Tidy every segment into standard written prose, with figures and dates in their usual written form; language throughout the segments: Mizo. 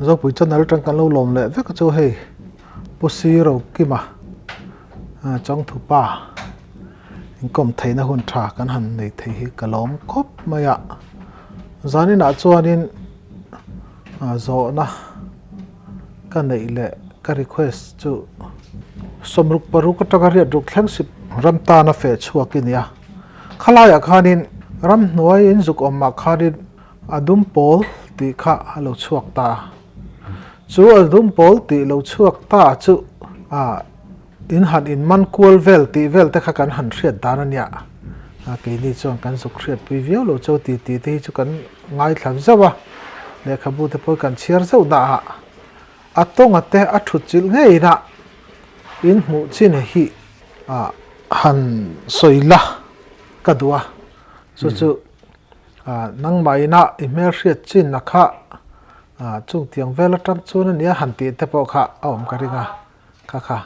Zopui channel atang kan lo lawm leh vek a chu hei Pu Siro Kima Chawngthupa inkawm theihna hun tha kan han nei thei hi ka lawm khawp mai a. Zaninah chuanin zawhna ka neih leh ka request chu 66 atanga riat ruk thleng sip ram tana feh chhuak i ni a. Khalaiah khanin ramhnuai in zuk awmah khanin a dum pawl tih kha a lo chhuak ta a. Chu a dum pawl tih lo chhuak ta chu in han in man kual vel tih vel te kha kan han hriat dan a nia. Keini chuan kan zuk hriatpui viau lo chu ti tih te hi chu kan ngaithla zauh a, lehkhabu te pawh kan chhiar zauh dah a, a tawnga te a thut chilh ngei ina in hmuh chin hi han sawi la ka duh a, chu chu nangmah ina i hmelhriat chin a kha chung tiang vel atang chuan a nia han tih te pawh kha a awm ka ring a, kha kha.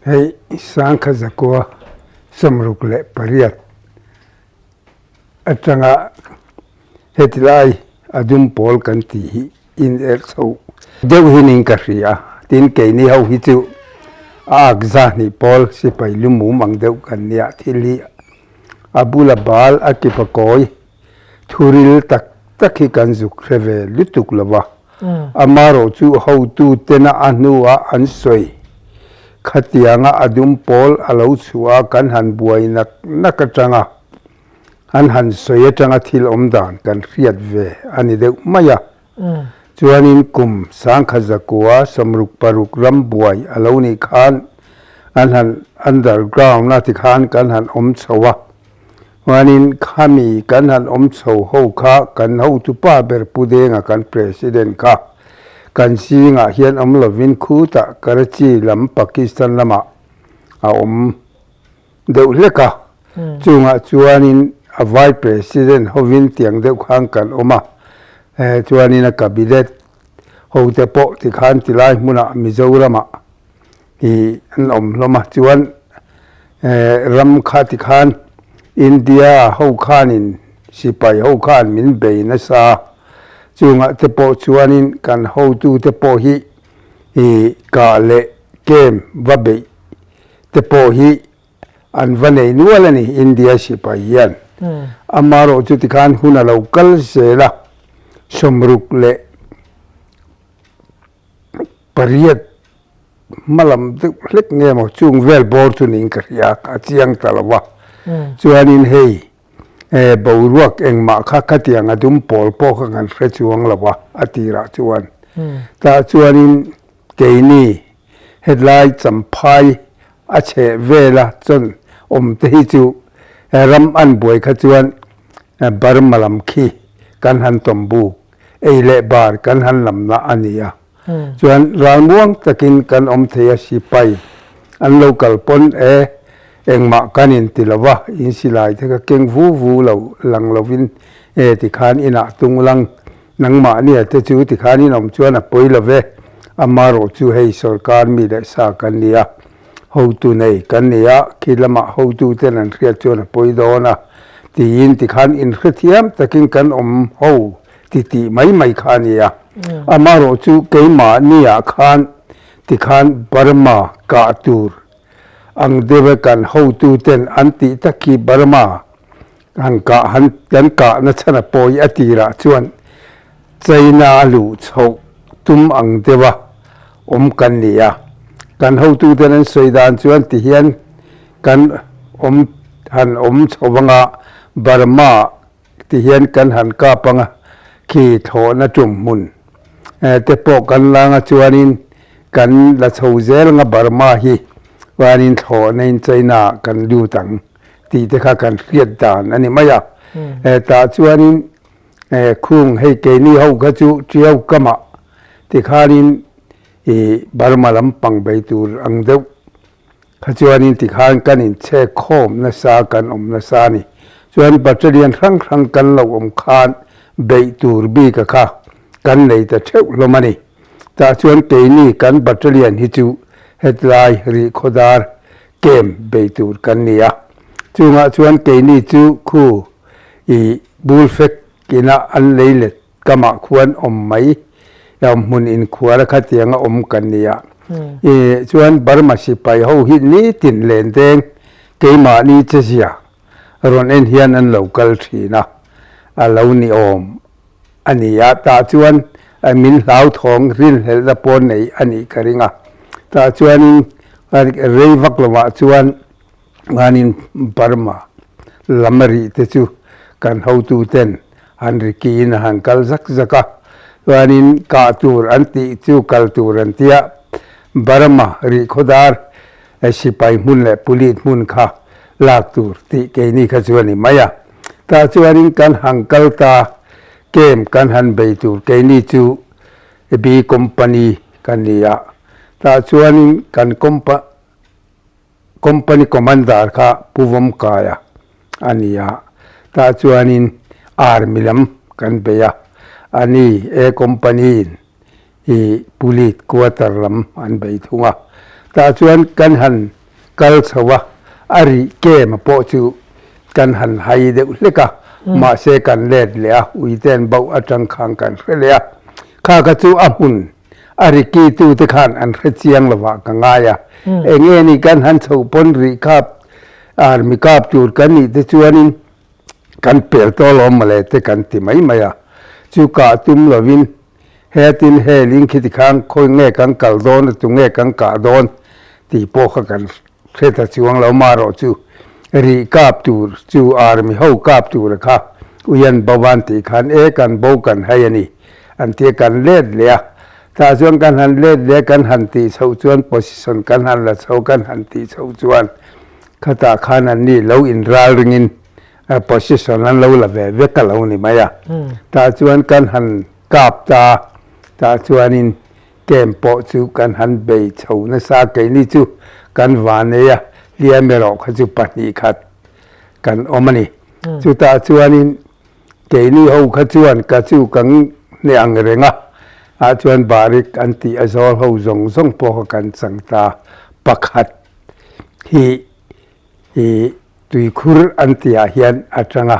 Hei Sangkha Zakua 68 atanga heti lai a dum pawl kan tih hi in erh chho deuh hin in ka hria tin keini ho hi chu a ak zahnih pawl sipai lu mum ang deuh kan nia thil hi a bula bal a kipa kawi thuril tak tak hi kan zuk hre ve lutuk lo va amarawh chu hotu tena a hnuah an sawi khatianga a dum pawl a lo chhuah a kan han buai nak nak atanga an han sawi atanga thil awm dan kan hriat ve a ni deuh mai a. Chuanin kum 1966 ram buai a lo nih khan an han underground a tikhan kan han awm chho a. Chuanin khami kan han awm chho ho kha kan hotupa ber Pu Denga kan President kha kan zingah hian awm lovin khutah Karachi lam Pakistan lamah a awm deuh hlek a. Chungah chuanin a Vice President hovin tiang deuh khan kan awm a, chuanin a Cabinet hote pawh tikhan tilai hmunah Mizoramah hi an awm hlawm a, chuan ram kha tikhan India ho khanin sipai ho khan min bei nasa a, chungah te pawh chuanin kan hotute pawh hi kah leh kem va beih te pawh hi an va nei nual a ni India sipai hian. Amaherawh chu tikhan hun a lo kal zel a, 68 hma lam deuh hlek nge maw chung vel bawr chu niin ka hria a chiang ta lo va. Chuanin hei boruak engmah kha khatiang a dum pawl pawh kha kan hre chuang lo va a tirah chuan. Tah chuanin keini hetlai champhai a chheh vela chawn awm te hi chu ram an buai kha chuan Burma lam khi kan han tawm buk ei leh bar kan han lamna a ni a. Chuan ralmuang takin kan awm thei a sipai an lo kal pawn e engmah kan in ti lo va in silai te kha keng vu vu lo lang lovin e tikhan inah tung lang nangmahnia te chu tikhan in awm chuan a pawi lo ve amarawh chu hei sorkar mi leh sa kan ni a hotu nei kan ni a khi lamah hotu ten an hriat chuan a pawi dawn a tiin tikhan inhrethiam takin kan awm ho ti tih mai mai kha a ni a. Amaherawh chu keimahniah khan tikhan Burma kah tur ang deuh e kan hotuten an tih tak khi Burma han kah han kan kahna chhan a pawi a tirah chuan China a luh chhoh tum ang deuh a awm kan ni a. Kan hotuten an sawi dan chuan tihian kan awm han awm chho anga Burma Ti hian kan han kap anga khi thlawhna tum hmun te pawh kan la anga chuanin kan la chho zel anga Burma hi chuanin thlawhna in China ah kan lut ang tih te kha kan hriat dan a ni mai a. Tah chuanin khung hei keini ho kha chu Tiau kamah tikhanin ih Burma lampang bei tur ang deuh Kha chuanin tikhan kan inchhek khawm nasa kan awm nasa a ni. Chuan battalion hrang hrang kan lo awm khan beih tur bik a kha kan nei ta theuh hlawm a ni. Tah chuan keini kan battalion hi chu hetlai rihkhawdar camp beih tur kan ni a. Chungah chuan keini chu khu i bul fek ina an lei let kamah khuan awm mai. Hmun inkhuar a khatianga awm kan ni a. I chuan Burma sipai ho hi nitin len deng keimahni che zia rawn en hian an lo kal thin a, a lo ni awm a ni a. Tah chuan min hlauthawng rinhlelhna pawh nei a nih ka ring a. Tah chuanin rei vak lovah chuan Nganin Burma lam a rih te chu kan hotu ten han ri kiin a han kal zak zak a, chuanin kah tur an tih chu kal tur an tia, Burma rihkhawdar sipai hmun leh pulit hmun kha lak tur tih keini kha chu a ni mai a. Tah chuanin kan han kal ta, camp kan han bei tur keini chu B company kan ni a, tah chuanin kan compa. Company Commander kha Pu Vawmkaia a ni a, tah chuanin Army lam kan bei a, a ni A Company-in i Pulit Quarter lam an bei thung a, tah chuan kan han kal chho a, a rih kem a pawh chu kan han hai deuh hlek a, mahse kan let leh a, uiten bauh atang khan kan hre leh a, kha kha chu a hmun A riki tu te khan an hre chiang lovah ka ngai a, eng nge ni kan han chhoh pawn rih kap army kap tur kan nih te chuanin kan pel tawh alawm mawle te kan ti mai mai a, chu kah tum lovin hetin helin khiti khan khawi nge kan kal dawn a tu nge kan kah dawn tih pawh kha kan hre ta chuang lo marawh chu rih kap tur chu army ho kap tura kha uian bo an tih khan e kan bo kan hai a ni. An ti a kan let leh a, tah chuan kan han let leh a kan han tih chhoh chuan position kan han la chho kan han tih chhoh chuan khatah khan an ni lo inral ringin position an lo la ve vek a lo ni mai a, tah chuan kan han kap ta a, tah chuanin camp pawh chu kan han bei chho nasa keini chu kan vanei a, hliam erawh kha chu 2 khat kan awm a ni. Chutah chuanin Keini ho kha chuan ka chu ka hneh ang reng a, ah chuan Barik an tih a zawl ho zawng zawng pawh kha kan chang ta. Pakhat hi i tuikhur an tih ah hian a tang a,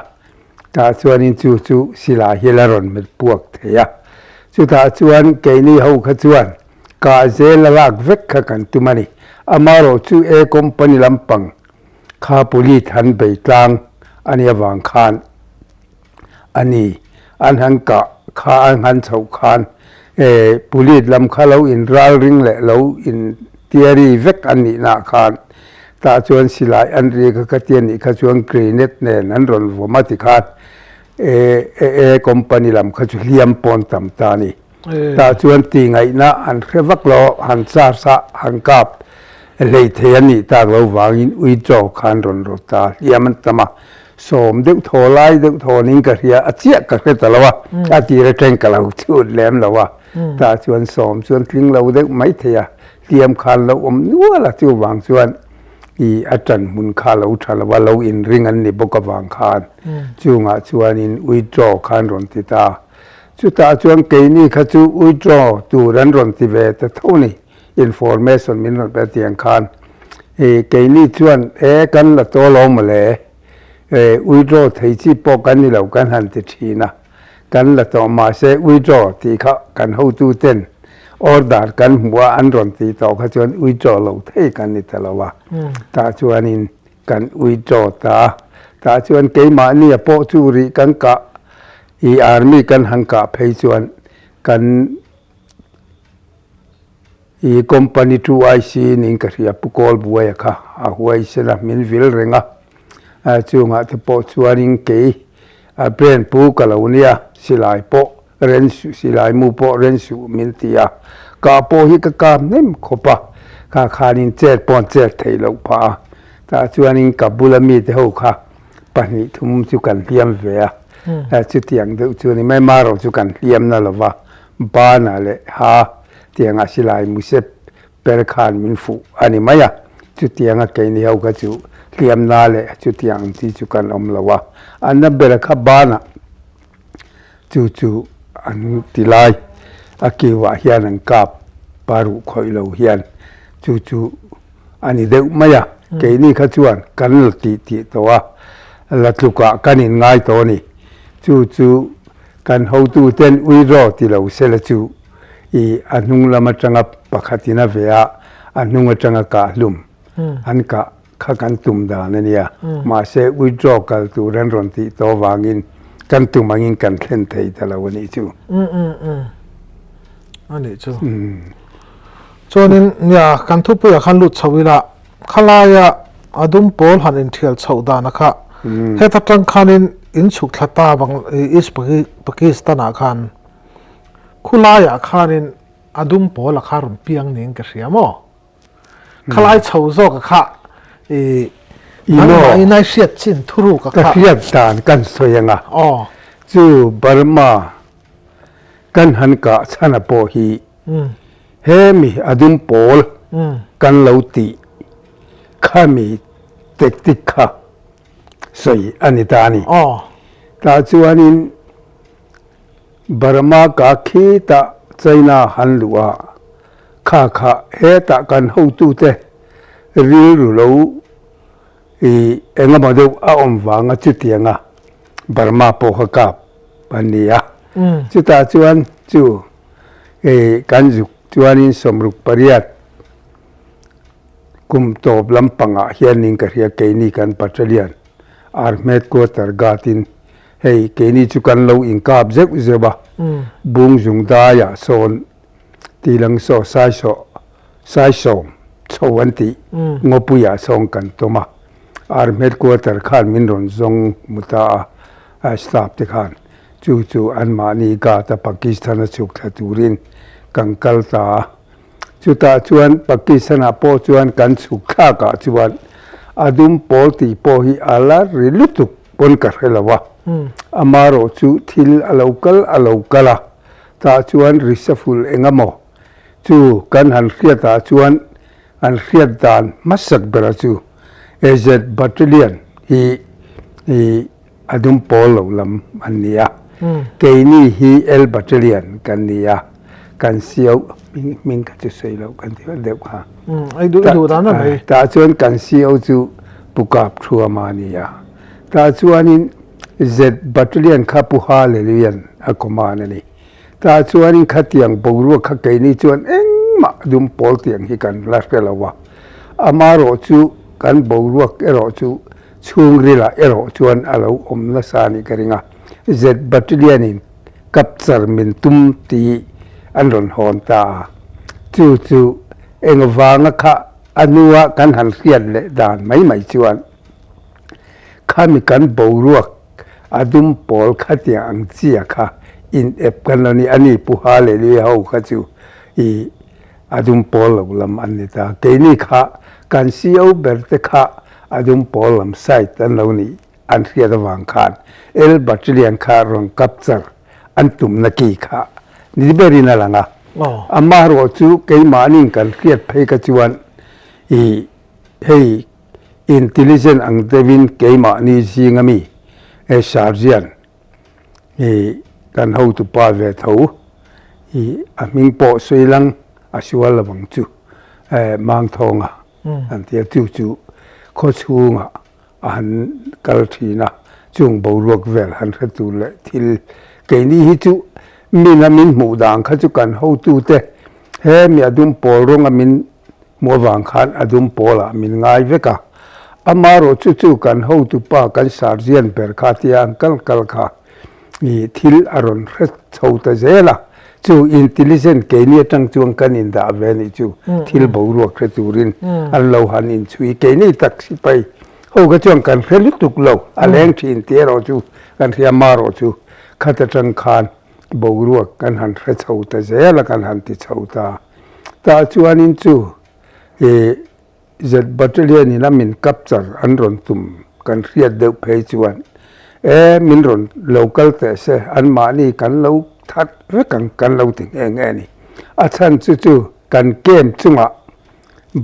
tah chuanin chu chu silai hi la rawn met puak thei a. Chutah chuan keini ho kha chuan kah zel a lak vek kha kan tum a ni. Amaherawh chu A company lampang Kha police han bei tlang a nih avang khan a ni. An han kah kha an han chhoh khan e police lam kha lo in ralring leh lo in tiari vek an nih naah khan tah chuan silai an ri kha kha tia nih kha chuan grenade nen an rawn vawm a tikhan e e company lam kha chu hliam pawn tam ta a ni. Tah chuan ti ngaihna an hre vak lo, han charge a, han kap hlei thei a nih tak lo vangin ui chaw kha an rawn rawt ta, hliam an tam a, sawm deuh thaw lai deuh thawnin ka hria, a chiah ka hre ta lo a, a tir atang ka lo chhut lem lo a, tah chuan sawm chuan tling lo deuh mai thei a, hliam kha an lo awm nual a, chuvang chuan i a tan hmun kha lo tha lo a, lo inring an ni bawk avang khan chungah chuanin ui chaw kha an rawn ti ta. Chutah chuan keini kha chu withdraw tur an rawn ti ve ta tho ni, information min rawn pe tiang khan i keini chuan e kan la tawl awm mawle, e withdraw thei chi pawh kan ni lo kan han ti thin a, kan la tawh mahse withdraw tih kha kan hotu ten order kan hmuh a an rawn tih tawh kha chuan withdraw lo thei kan ni ta lo a, tah chuanin kan withdraw ta a, tah chuan keimahnia pawh chu rih kan kah I army kan han kah phei chuan kan i company 2IC ning ka hria Pu Kawlbuaia kha a huaisen a min vil reng a, chungah te pawh chuanin kei a brain pu ka lo nia silai pawh ren suh silai mu pawh ren suh min ti a, kah pawh hi ka kap hnem khawp a, kha khanin chet pawh an chet theih loh phah a, tah chuanin ka bula mite ho kha 2 3 chu kan hliam ve a, chutiang deuh chu a ni mai. Marawh chu kan hliam na lova, bana leh ha tiangah silai musep per khan min fuh a ni mai a, chutianga keini ho kha chu hliam na leh chutiang ang chi chu kan awm lo a, a na ber kha bana chu chu an ti lai a kiuah hian an kap pa ruh khawih lo hian chu chu a ni deuh mai a, keini kha chuan kan la tih tih tawh a, la tlukah kan in ngai tawh a ni. Chu chu kan hotu ten ui raw ti lo se la chu I a hnung lam atanga pakhatin a ve a, a hnung atanga kah hlum an kah kha kan tum dan a nia. Mahse withdraw kal tur an rawn tih tawh avangin kan tum angin kan thlen thei ta lo a nih chu. A nih chu. Chuanin nia kan thupuiah khan lut chho ila khalaia a dum pawl han inthial chhoh dana kha heta tang khanin in chhuk thla ta East Pakistan ah khan Khulaiah khanin a dum pawl a kha rawn piang niin ka hria maw? Khalai chho zawk a kha i nangmah in hriat chin thuruk a kha. Ka hriat dan kan sawi anga chu Burma kan han kah chhan a pawh hi hemi a dum pawl kan lo tih khami tactic kha sawi a ni ta a ni. Tah chuanin. Burma ka khitah China han luh a, kha kha hetah kan hotute rilru lo i engemaw deuh a awm vanga chutianga Burma pawh kha kap an ni a. Chutah chuan chu i kan zuk chuanin 68 kum tawp lampangah hianin ka hria keini kan battalion Army headquarter guard in Hei keini chu kan lo inkap zeuh zeuh a, bung zung daiah sawn tilang saw saisaw saisawm chho an tih ngawpuiah sawn kan tum a, Army headquarter khan min rawn zawng mu ta a, staff te khan chu chu anmahni guard a Pakistan a chhuk thla turin kan kal ta a. Chutah chuan Pakistan-ah pawh chuan kan chhuk thlakah chuan a dum pawl tih pawh hi a la ri lutuk pawn ka hre lo a. Amarawh chu thil a lo kal a lo kal a, tah chuan risaful eng emaw chu kan han hriatah chuan an hriat dan hmasak bera chu AZ Battalion hi A dum pawl lo lam an ni a. Keini hi L Battalion kan ni a, kan CO hming hming kha chu sawi loh kan ti deuh kha. I duh i duh dan a mai. Tah chuan kan CO chu Pu Kap Thuama a ni a. Tah chuanin Z Battalion kha Pu Hallelujah a command a ni. Tah chuanin khatiang boruak kha keini chuan engmah dum pawl tiang hi kan la hre lo a. Amarawh chu kan boruak erawh chu Chhungrilah erawh chuan a lo awm nasa a nih ka ring a, Z Battalion-in capture min tum tih an rawn hawn ta a. Chu chu eng vanga kha a hnua kan han hriat leh dan mai mai chuan khami kan boruak a dum pawl khatiang ang chia kha in ep kan lo ni a ni Pu Hallelujah ho kha chu i A dum pawl lo lam an ni ta. Keini kha kan CO ber te kha a dum pawl lam side an lo nih an hriat avang khan El Battalion kha rawn capture an tumna ki kha ni berin a lang a. Amaherawh chu keimahniin kan hriat phei kha chuan i hei intelligent ang deuhin keimahni zinga mi Sergeant I kan hotupa ve tho i a hming pawh sawi lang a sual lo ang chu Mangthawnga an tia chu chu khaw chhungah a han kal thin a chung boruak vel han hre tur leh thil keini hi chu min a min hmuh dan kha chu kan hotute he mi a dum pawl rawnga min Hmuh avang khan a dum pawlah min ngai vek a, amarawh chu chu kan hotupa kan sergeant ber kha tia an kal kal kha i thil a rawn hre chho ta zel a, chu intelligent keini atang chuan kan indah ve nih chu thil boruak hre turin an lo han inchhui keini tak sipai ho kha chuan kan hre lutuk lo a leng thin tih erawh chu kan hria amarawh chu khat atang khan boruak kan han hre chho ta zel a kan han ti chho ta. Tah chuanin chu i Z Battalion in a min capture an rawn tum kan hriat deuh phei chuan e min rawn lo kal teh se anmahni kan lo that vek ang kan lo ti nghe nghe a ni. A chhan chu chu kan camp chungah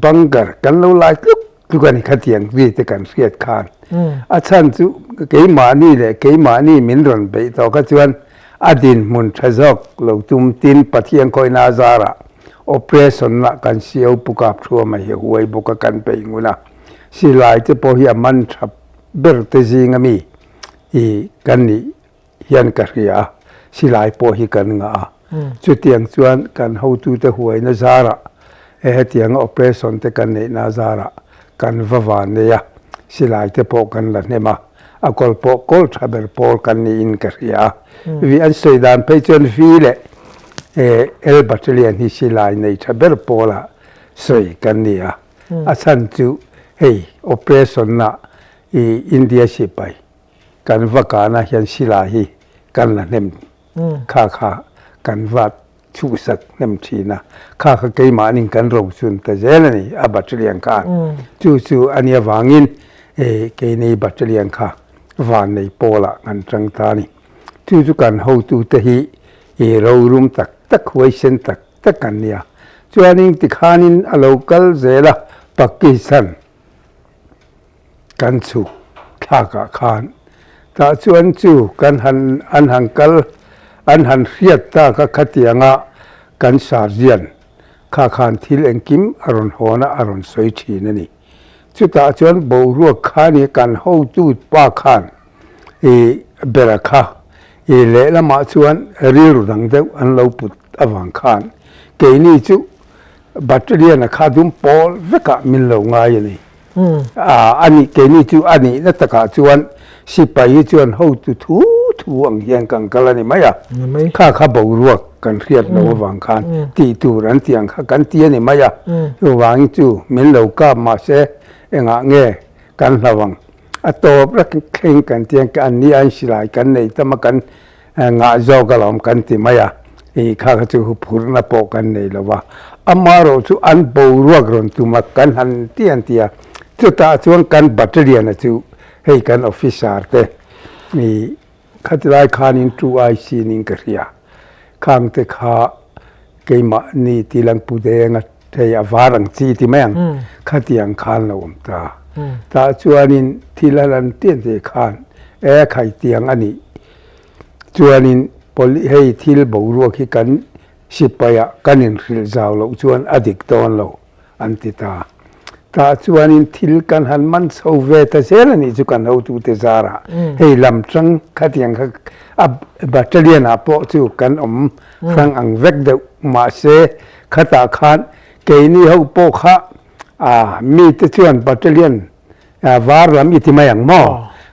bunker kan lo lai tluk tluk a ni khatiang ri te kan hriat khan. A chhan chu keimahni leh keimahni min rawn beih tawh kha chuan A dinhmun tha zawk lo tum tin Pathian khawihna a zarah operation lah kan CO Pu Kap Thuama hi huai bawk a kan peih ngun a, silai te pawh hi a man tha ber te zing ami i kan nih hian ka hria a, silai pawh hi kan ngah a. Chutiang chuan kan hotute huaina zarah he hetianga operation te kan neihna zarah kan va van nei a, silai te pawh kan la hnem a, a kawl pawh kawl tha ber pawl kan niin ka hria a. Vi an sawi dan phei chuan Vi leh L Battalion hi silai nei tha ber pawlah sawi kan ni a, a chhan chu hei operation ah i India sipai kan va kana hian silai hi kan la hnem kha kha kan va chhuhsak hnem thin a, kha kha keimahnin kan rochun ta zel a ni a battalion khan. Chu chu a nia vangin keini battalion kha vannei pawlah kan tang ta a ni. Chu chu kan hotute hi i rorum tak tak huaisen tak tak an nia. Chuanin tikhanin a lo kal zel a Pakistan Kan chhuk thlakah khan tah chuan chu kan han an han kal an han hriat tak a khatianga kan sergeant kha khan thil engkim a rawn hawn a a rawn sawi thin a ni. Chutah chuan boruak kha ni kan hotu pa khan ih bera kha ih lehlamah chuan rilru dang deuh an lo put avang khan keini chu Battalion a kha dum pawl vekah min lo ngai a ni. A nih keini chu a nihna takah chuan sipai hi chuan hotu thu thu ang hian kan kal a ni mai a. Kha kha boruak kan hriat loh avang khan tih tur an tih ang kha kan ti a ni mai a. Chuvangin chu min lo kap mahse engah nge kan hlau ang. A tawp rak thleng kan ti ang an ni an silai kan nei tam a kan Ngah zawk alawm kan ti mai a, ih kha kha chu huphurhna pawh kan nei lo va, amaherawh chu an boruak rawn tum a kan han ti an ti a, chutah chuan kan battalion-a chu hei kan officer te ih khatilai khanin 2IC niin ka hria, khang te kha keimahni Tilangpu Denga hei a var ang chi ti mai ang, khatiang khan lo awm ta. Tah chuanin thil a lan tian te khan e khaitiang a nih chuanin hei thil boruak hi kan sipaiah kan inhrilh zau loh chuan a dik dawn lo an ti ta. Tah chuanin thil kan han man chho ve ta zel a nih chu kan hotute zarah hei lam tang khatiang kha a battalion ah pawh chu kan awm hrang ang vek deuh mahse khatah khan keini ho pawh kha a mite chuan battalion var lam i ti mai ang maw?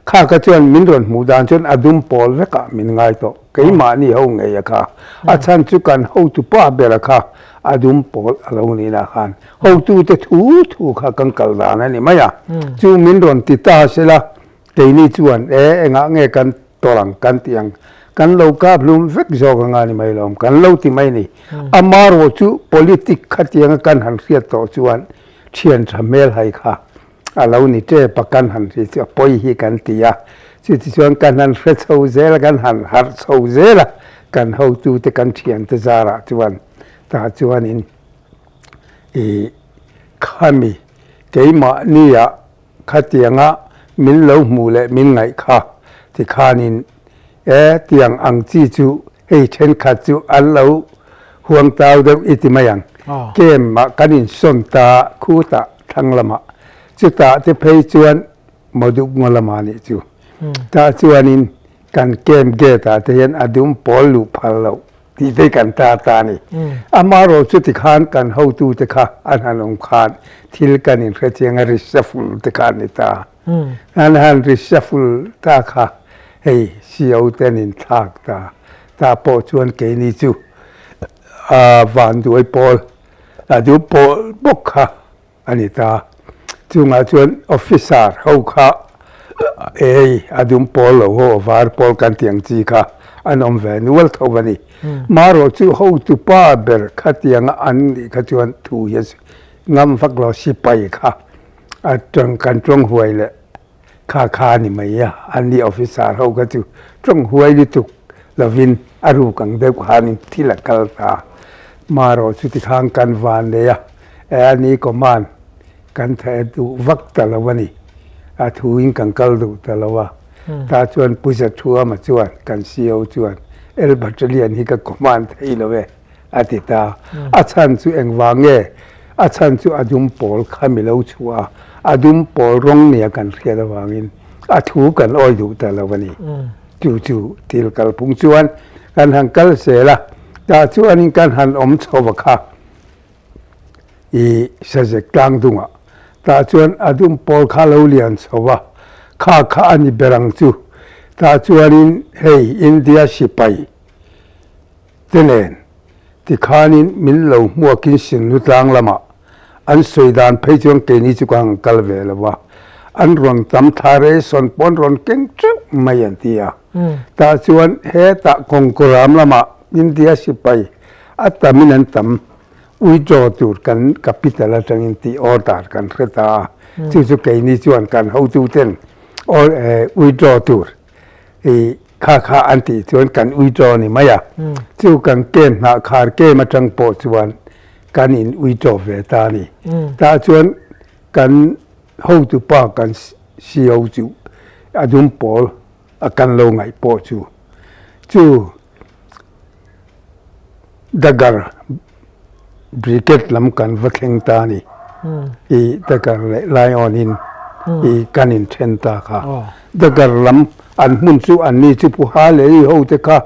Kha kha chuan min rawn hmuh dan chuan a dum pawl vekah min ngai tawh. Keimahni ho ngei a kha. A chhan chu kan hotu pa bera kha a dum pawl a lo nihna khan hotute thu thu kha kan kal dan a ni mai a. Chu min rawn ti ta sela keini chuan e engah nge kan tawrh ang kan ti ang. Kan lo kap hlum vek zawk anga ni mai lawm kan lo ti mai ni. Amarawh chu politic khatianga kan han hriat tawh chuan thian tha hmel hai kha a lo ni tep a, kan han hri chu a pawi hi kan ti a, chutichuan kan han hre chho zel a, kan han harh chho zel a, kan hotute kan thiante zarah chuan tah chuanin ih khami keimahnia Khatianga min lo hmuh leh min ngaih kha tikhanin e tiang ang chi chu hei thenkhat chu an lo huang tau deuh i ti mai ang. Camp ah kan insawn ta khutah thlang lamah chutah te phei chuan Mawdup ngaw lamah nih chu. Tah chuanin kan camp gate ah te hian a dum pawl luh phal loh tih te kan tar ta a ni. Amaherawh chu tikhan kan hotute kha an han awm khan thil kan inhre chiang a, reshuffle te kha an ni ta. An han reshuffle ta kha hei CO te an inthlak ta. Tah pawh chuan keini chu vanduai pawl, a duh pawl bawk kha a ni ta. Chungah chuan officer ho kha hei a dum pawl lo ho a var pawl kan tih ang chi kha an awm ve nual tho a ni. Marawh chu hotu pa ber khatianga an nih kha chuan thu hi a ngam vak lo sipai kha a tawng kan tawng huai leh Kha kha a ni mai a, an ni officer ho kha chu tawng huai lutuk lovin a ruk ang deuh khanin thil a kal ta. Marawh chu tikhan kan van nei a, e a ni command kan theh duh vak ta lo a ni, a thuin kan kal duh ta lo a. Tah chuan Pu Zathuama chuan kan CO chuan L Battalion hi ka command thei lo e. A ti ta. A chhan chu engvang nge? A chhan chu a dum pawl kha mi lo chhuah a, a dum pawl rawng nia kan hriat avangin a thu kan awi duh ta lo a ni. Chu chu thil kalphung chuan kan han kal zel a, Tah chuanin kan han awm chho va kha i Sazek tlang dungah. Tah chuan a dum pawl kha lo lian chho va, kha kha a ni ber ang chu. Tah chuanin hei India sipai te nen tikhanin min lo hmuakin Sinlu tlang lamah an sawi dan phei chuan keini chu ka han kal ve lo va, an rawn tam thla ration pawh an rawn keng teuh mai an ti a. Tah chuan hetah Kawngkawram lamah India sipai a tamin an tam withdraw tur kan capital atangin tih order kan hre ta a, chu chu keini chuan kan hotuten withdraw tur i kha kha an tih chuan kan withdraw ni mai a, chu kan camp hnah khar camp atang pawh chuan kan in withdraw ve ta a ni. Tah chuan kan hotupa kan CO chu a dum pawl a kan lo ngaih pawh chu chu Dagar Brigade lam kan va thleng ta a ni. I Dagar leh Lion in i kan in then ta kha. Dagar lam an hmun chu an ni chu Pu Haleli ho te kha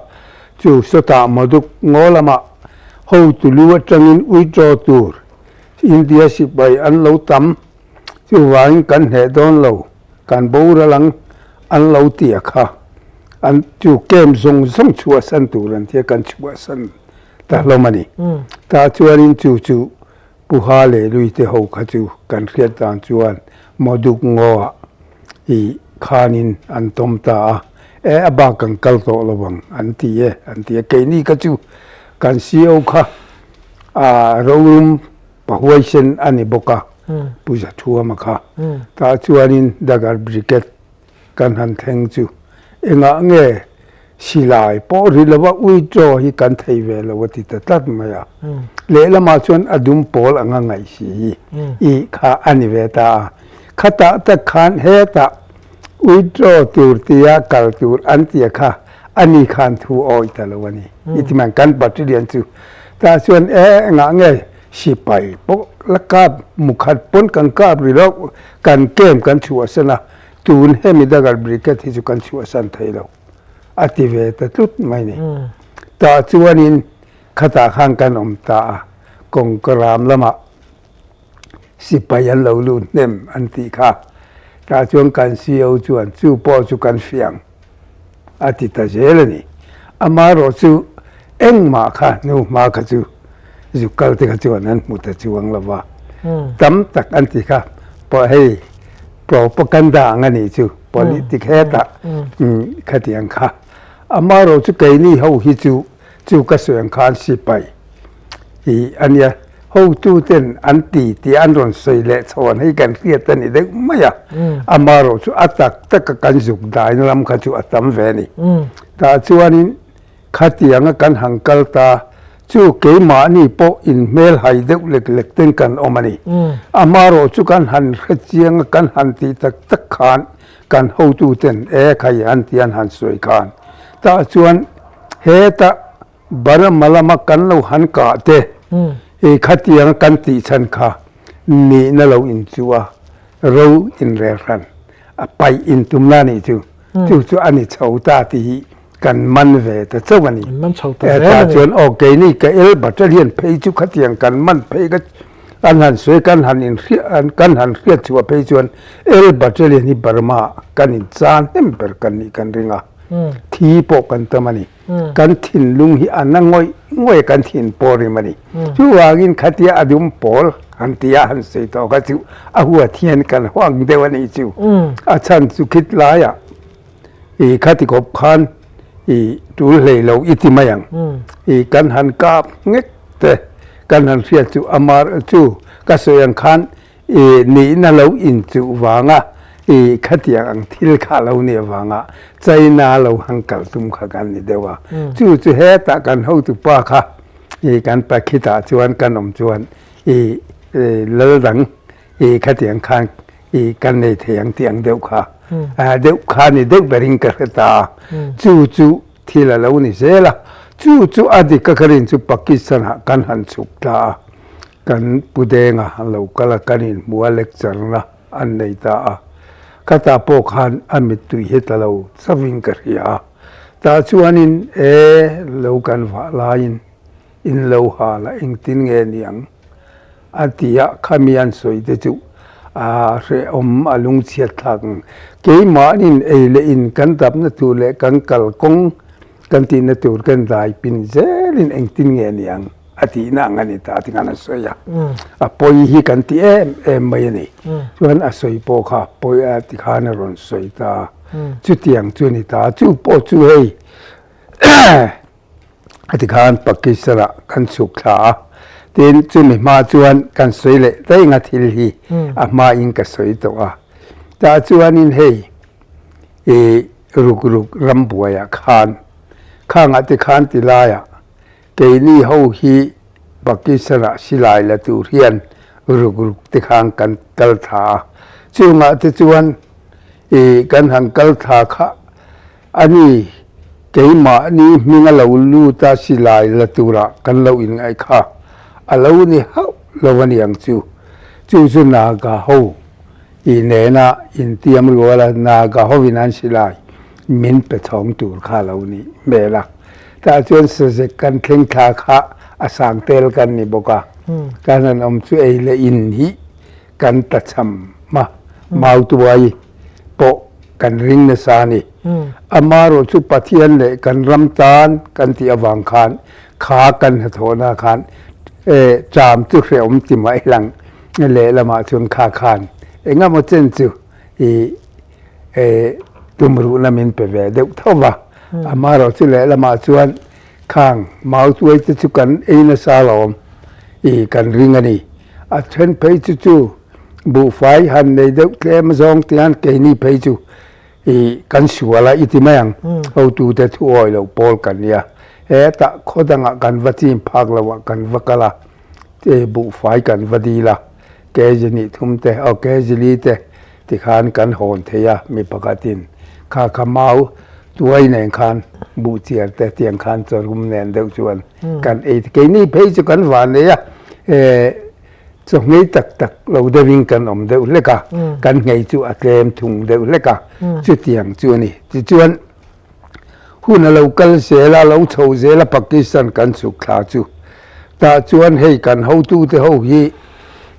chu sawtah Maduk ngaw lamah hotu lu atangin withdraw tur India sipai an lo tam chuvangin kan hneh dawn lo kan boral ang an lo ti a kha an chu camp zawng zawng chhuahsan tur an tia kan chhuahsan ta hlawm a ni. Tah chuanin chu chu Pu Ha leh Lui te ho kha chu kan hriat dan chuan Moduk Ngaw-ah i khanin an tawm ta a, e a bak kan kal tawh lo ang an ti e an ti a, keini kha chu kan CO kha a rorum pahuaisen a ni bawk a, Pu Zathuama kha. Tah chuanin Dagar Brigade kan han thleng chu engah nge silai pawh ri lova withdraw hi kan thei ve lo a ti ta tlat mai a. Lehlamah chuan a dum pawl anga ngaih si hi i kha a ni ve ta a. Khatah tak khan hetah withdraw tur tia kal tur an tia kha a ni khan thu awih ta lo a ni. I ti mai kan battalion chu tah chuan e engah nge sipai pawh la kap mukhat pawn kan kap ri lo kan camp kan chhuahsan a tun hemi Dagar Brigade hi chu kan chhuahsan thei lo a ti ve ta tlut mai ni. Tah chuanin khatah khan kan awm ta a kawngkaram lamah Sipai an lo lut hnem an tih kha. Tah chuan kan CO chuan chu pawh chu kan fiang a ti ta zel a ni. Amaherawh chu engmah kha hnu hma kha chu zuk kal te kha chuan an hmu ta chuang lo va. Tam tak an ti kha pawh hei propaganda ang a nih chu politic hetah khatiang kha. Amaherawh chu keini ho hi chu chu ka sawi ang khan sipai hi a nia. Hotuten an ti tih an rawn sawi leh chhawn hei kan hriat a ni deuh mai a, amaherawh chu a tak taka kan zuk daina lam kha chu a tam ve a ni. Tah chuanin khatianga kan han kal ta chu keimahni pawh inhmel hai deuh lek lek ten kan awm a ni. Amaherawh chu kan han hre chiang a, kan han tih tak tak khan kan hotuten e khai an tih an han sawi khan tah chuan heta Burma lama kan lo han kah te i khatianga kan tih chhan kha nihna lo inchuh a, ro inrel hran a paih intumna nih chu, chu chu a ni chho ta tih hi kan man ve ta chauh a ni. Tah chuan aw keini ka el battalion phei chu khatiang kan man phei ka an han sawi kan han inhriat kan han hriat chhuah phei chuan el battalion hi Burma ah kan inchan hnem ber kan nih kan ring a, thi pawh kan tam a ni. Kan thinlung hi a na ngawih ngawih a kan thin pawh rim a ni. Chuvangin khatia a dum pawl han tia han sawi tawh kha chu a huat hian kan huang deuh a nih chu. A chhan chu khit laiah i khati khawp khan i tul hlei lo i ti mai ang. I kan han kap ngek te kan han hriat chu amar chu ka sawi ang khan I nihna lo inchuh vanga i khatiang ang thil kha lo nih avanga China lo han kal tum kha kan ni deuh a. Chu chu hetah kan hotupa kha i kan pakhitah chuan kan awm chuan i lal dang i khatiang khan i kan nei thei ang tih ang deuh kha deuh kha ni deuh berin ka hre ta a. Chu chu thil a lo ni zel a. Chu chu a dik a ka rin chu Pakistan-ah kan han chhuk ta a. Kan Pu Denga a lo kal a, kan inhmu a, lecture na an nei ta a. Ka ta pawh khan a mittui hi ta lo chauhin ka hria a. Tah chuanin e lo kan vah laiin In lo hal a, engtin nge niang? A ti a, khami an sawi te chu a hrehawm a lungchhiat thlak ang. Keimahnin ei leh in kan dapna tur leh kan kalkawng kan tihna tur kan dai pin zelin engtin nge niang? A tihna ang a ni ta ti khan a sawi a, a pawi hi kan ti em em mai a ni. Chuan a sawi pawh kha pawi a ti khan a rawn sawi ta, chutiang chu a ni ta, chu pawh chu hei a ti khan Pakistan ah kan chhuk thla a, tin chumi hma chuan kan sawi leh daih nga thil hi a hma in ka sawi tawh a, tah chuanin hei ih ruk ruk ram buaiah khan khangah te khan ti laiah Keini ho hi Pakistan-ah silai la tur hian ruk ruk te khan kan kal thla a, chungah te chuan i kan han kal thla kha a ni, keimahni hminga lo lut a silai la turah kan lo inngaih kha a lo ni hauh lo a ni ang chu, chu chu Naga ho i nena intiam rual a Naga hovin an silai min pe chhawng tur kha a lo nih hmel a. Tah chuan sazek kan thleng thla kha a sang tel kan ni bawk a, kan han awm chu ei leh in hi kan ta chham a, mautuai pawh kan ring nasa a ni. Amaherawh chu Pathian leh kan ram tan kan tih avang khan kha kan hnathawhna khan ṭam chu hrehawm ti mai lang lehlamah chuan kha khan engemaw chen chu i tumruhna min pe ve deuh tho va, amaherawh chu lehlamah chuan khang mautuai te chu kan ei nasa alawm i kan ring a ni. A then phei chu chu buhfai han nei deuh tlem zawng te hian keini phei chu i kan sual a i ti mai ang, hotute thu awi loh pawl kan nia, hetah khaw dangah kan va chin phak loh ah kan va kal a, buhfai kan va dil a, kg hnih thum te aw kg li te tikhan kan hawn thei a, mi pakhatin kha kha mau tuai nen khan buh chiar te tiang khan chawrum nen deuh chuan kan ei keini phei chu kan van nei a, chaw nghei tak tak lo deuhin kan awm deuh hlek a, kan nghei chu a tlem thung deuh hlek a, chutiang chu a ni. Tichuan hun a lo kal zel a, lo chho zel a Pakistan kan chhuk thla chu tah chuan hei kan hotute ho hi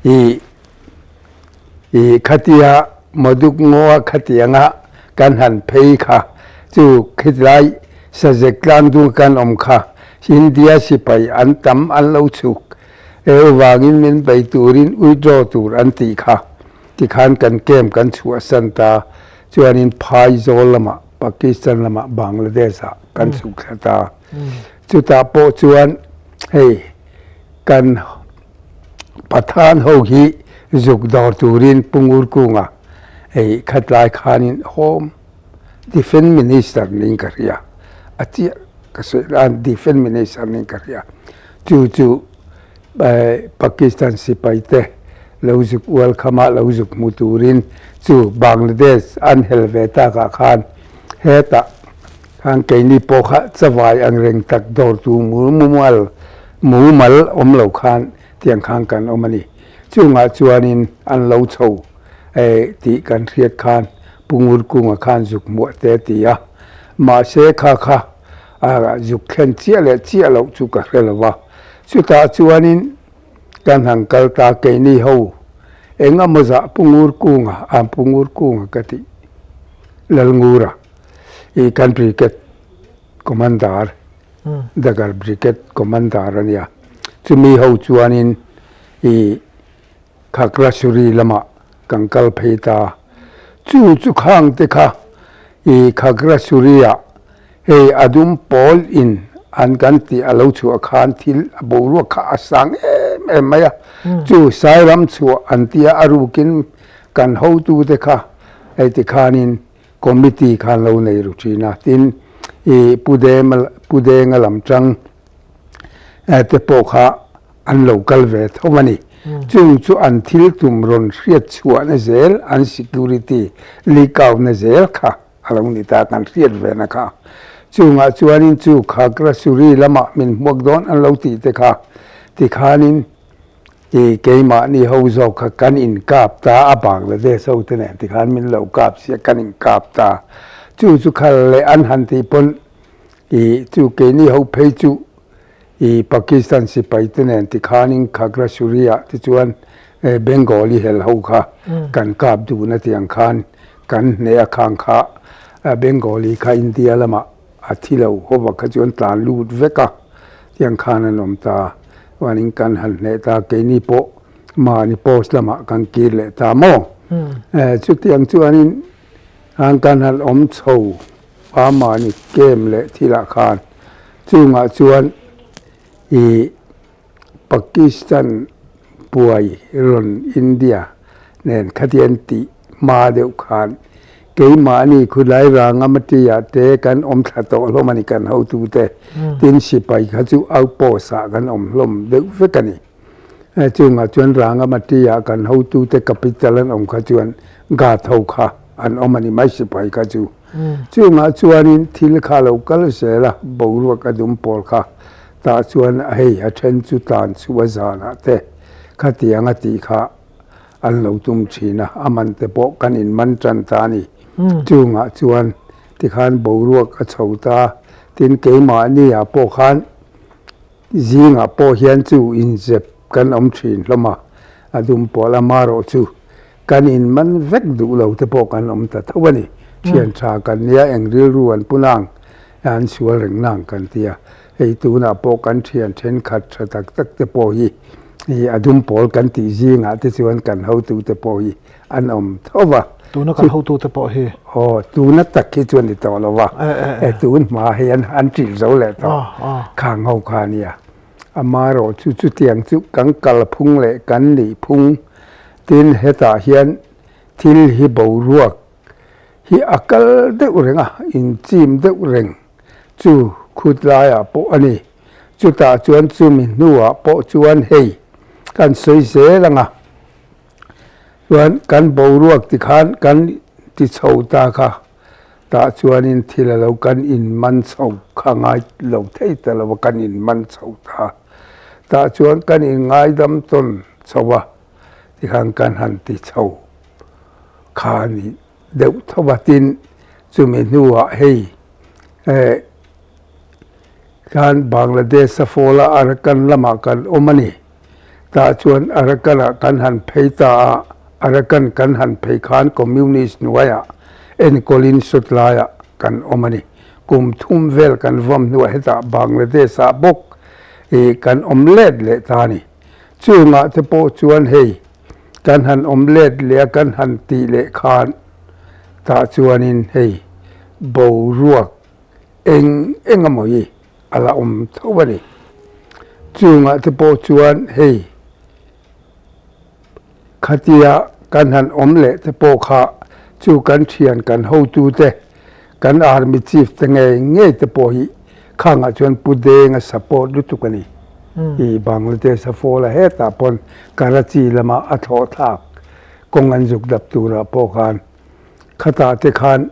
ih Ih khatia Maduk ngaw khatianga kan han phei kha chu khitlai Sazek tlangdung kan awm kha India sipai an tam an lo chhuk eu vangin min bei turin withdraw tur an tih kha tikhan kan camp kan chhuahsan ta chuanin Phaizawl lamah Pakistan lamah Bangladesh ah kan chhuk thla ta chutah pawh chuan hei kan Pathan ho hi zuk dawr turin Pu Ngurkunga ei khatlai khanin Home Defence Minister niin ka hria, a chiah ka sawi lai Defence Minister niin ka hria. Chu chu Pakistan sipai te lo zuk ual khama lo zuk hmu turin chu Bangladesh an hel ve takah khan hetah Khang keini pawh kha chavai ang reng tak dawrtu mumal mumal awm lo khan tiang khan kan awm a ni. Chungah chuanin an lo chho eh tih kan hriat khan Pu Ngurkunga khan zuk hmuah te a ti a. Mahse kha kha a zuk thlen chiah leh chiah loh chu ka hre lo va. Chutah chuanin kan han kal ta keini ho eng emaw zah Pu Ngurkunga a Pu Ngurkunga ka tih Lalngura. I kan brigade commander Dagar brigade commander a nia chumi ho chuanin i Khagrasuri lamah kan kal phei ta chu chu khang te kha i Khagrasuri ah hei a dum pawl in an kan tih a lo chhuah khan thil a boruak kha a sang em em mai a chu Sairam chhuah an tia a rukin kan hotute kha hei tikhanin Committee khan lo nei ru thin a, tin i Pu Dema Pu Denga lam tang te pawh kha an lo kal ve tho a ni. Chung chu an thil tum rawn hriat chhuahna zel an security leak out na zel kha a lo ni ta kan hriat ve na kha. Chungah chuanin chu Khagrasuri lamah min hmuak dawn an lo tih te kha tikhanin I keimahni ho zawk kha kan inkap ta a, Bangladesh ho te nen tikhan min lo kap sia kan inkap ta. Chu chu khal leh an han tih pawn i chu keini ho phei chu I Pakistan sipai te nen tikhanin Khagrasuri-ah te chuan Bengali hel ho kha kan kap dun a tiang khan kan hneh a khang kha Bengali kha India lamah a thi lo hova kha chuan tlan lut vek a tiang khan an awm ta. Chuanin kan han hneh ta keini pawh mahni post lamah kan kir leh ta maw? Chutiang chuanin khan kan han awm chho a mahni camp leh thilah khan chungah chuan ih Pakistan buai rawn India nen khatian tih hma deuh khan keimahni khulai Rangamati ah te kan awm thla tawh hlawm a ni kan hotute tin sipai kha chu outpost ah kan awm hlawm deuh vek a ni. Chungah chuan Rangamati ah kan hotute capital an awm kha chuan guard ho kha an awm a ni mai sipai kha chu. Chungah chuanin thil kha lo kal zel a, boruak a dum pawl kha tah chuan hei a then chu tlan chhuah zanah te khatiang a tih kha an lo tum thin a, a man te pawh kan in man tan ta a ni. Chungah chuan tikhan boruak a chho ta, tin keimahni ah pawh khan Zingah pawh hian chu inzep kan awm thin hlawm a, a dum pawl amarawh chu kan inman vek duh lo te pawh kan awm ta tho a ni. Thian tha kan nia eng rilru an pu nang an sual reng nang kan ti a, hei tunah pawh kan thian thenkhat tha tak tak te pawh hi a dum pawl kan tih zingah te chuan kan hotu te pawh hi an awm tho va. Tuna kan hotute pawh hi. Aw, tuna tak hi chuan ni tawh lo va. E tun hma hi an an ṭilh zo leh tawh. Khang ho kha nia. Amaherawh chu chutiang chu kan kalphung leh kan nihphung tin hetah hian thil hi boruak hi a kal deuh reng a, inchim deuh reng chu khut laiah pawh a ni. Chutah chuan chumi hnuah pawh chuan hei kan sawi zel ang a. Chuan kan boruak tikhan kan ti chho ta kha, tah chuanin thil a lo kan inman chho kha ngai lo thei ta lo a, kan inman chho ta. Tah chuan kan inngaidam tawn chho a, tikhan kan han ti chho kha a ni deuh tho a. Tin, chumi hnuah hei eh khan Bangladesh a fall a, Arakan lamah kan awm a ni. Tah chuan Arakan-ah kan han phei ta a, Arakan kan han phei khan Communist hnuaiah enkawlin sut laiah kan awm a ni. Kum thum vel kan vawm hnuah hetah Bangladesh-ah bawk ih kan awm let leh ta a ni. Chungah te pawh chuan hei kan han awm let leh a kan han tih leh khan tah chuanin hei boruak eng eng emaw hi a la awm tho a ni. Chungah te pawh chuan hei khatia kan han awm leh te pawh kha chu kan thian kan hotu te kan army chief te ngei ngei te pawh hi khangah chuan Pu Denga support lutuk a ni. I Bangladesh a fall a hetah pawn Karachi lama a thlawh thlak kawng an zuk dap turah pawh khan khatah te khan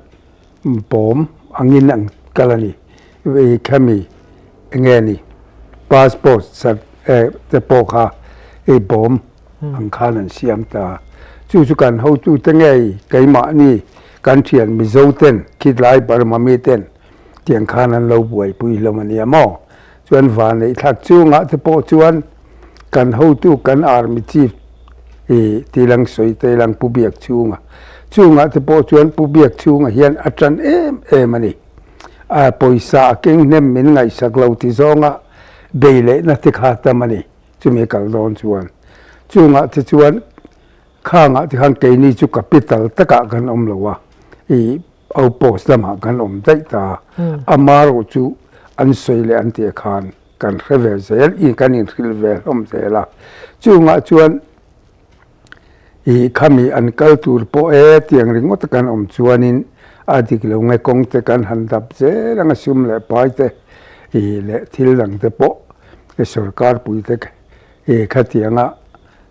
Bawm angin an kal a ni. I khami enge ni passport te pawh kha i bawm ang khan an siam ta. Chu chu kan hotute ngei keimahni kan thian Mizo ten khitlai Burma mi ten tiang khan an lo buaipui hlawm a nia maw. Chuan vanneih thlak chungah te pawh chuan kan hotu kan army chief i tilang sawi te ilang Pu Biakchhunga chungah te pawh chuan Pu Biakchhunga hian a tan em em a ni. A pawisa a keng hnem min ngaihsak lo ti zawnga bei lehna te kha tam a ni chumi kal dawn chuan. Chungah te chuan khangah te khan keini chu capital takah kan awm lo a i Outpost lamah kan awm daih ta. Amarawh chu an sawi leh an tih khan kan hre ve zel i kan inhrilh ve hlawm zel a. Chungah chuan ih khami an kal tur pawh e tiang ringawt a kan awm chuanin a dik lo nge kawng te kan han dap zel ang a sum leh pai te ih leh thil dang te pawh sorkar pui te ih khatianga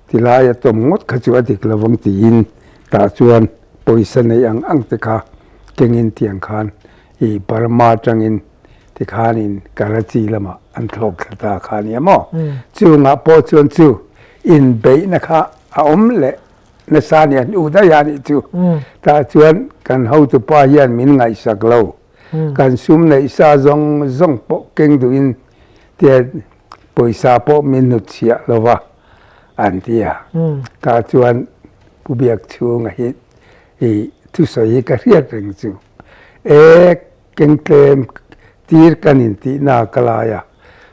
Tilai a tawm ngawt kha chu a dik lo vang tiin tah chuan pawisa nei ang ang te kha kengin tiang khan i Burma atangin tikhanin Karachi lamah an thlawk thla ta kha a nia maw? Chungah pawh chuan chu inbeihna kha a awm leh nasa a nia hnu daih a nih chu. Tah chuan kan hotupa hian min ngaihsak lo, kan sum neih sa zawng zawng pawh keng duhin tia. Pawisa pawh min hnutchhiah lo va an ti a. Tah chuan Pu Biakchhunga hi i thusawi hi ka hriat reng chu. E keng tlem tir kan intihna ka lai a,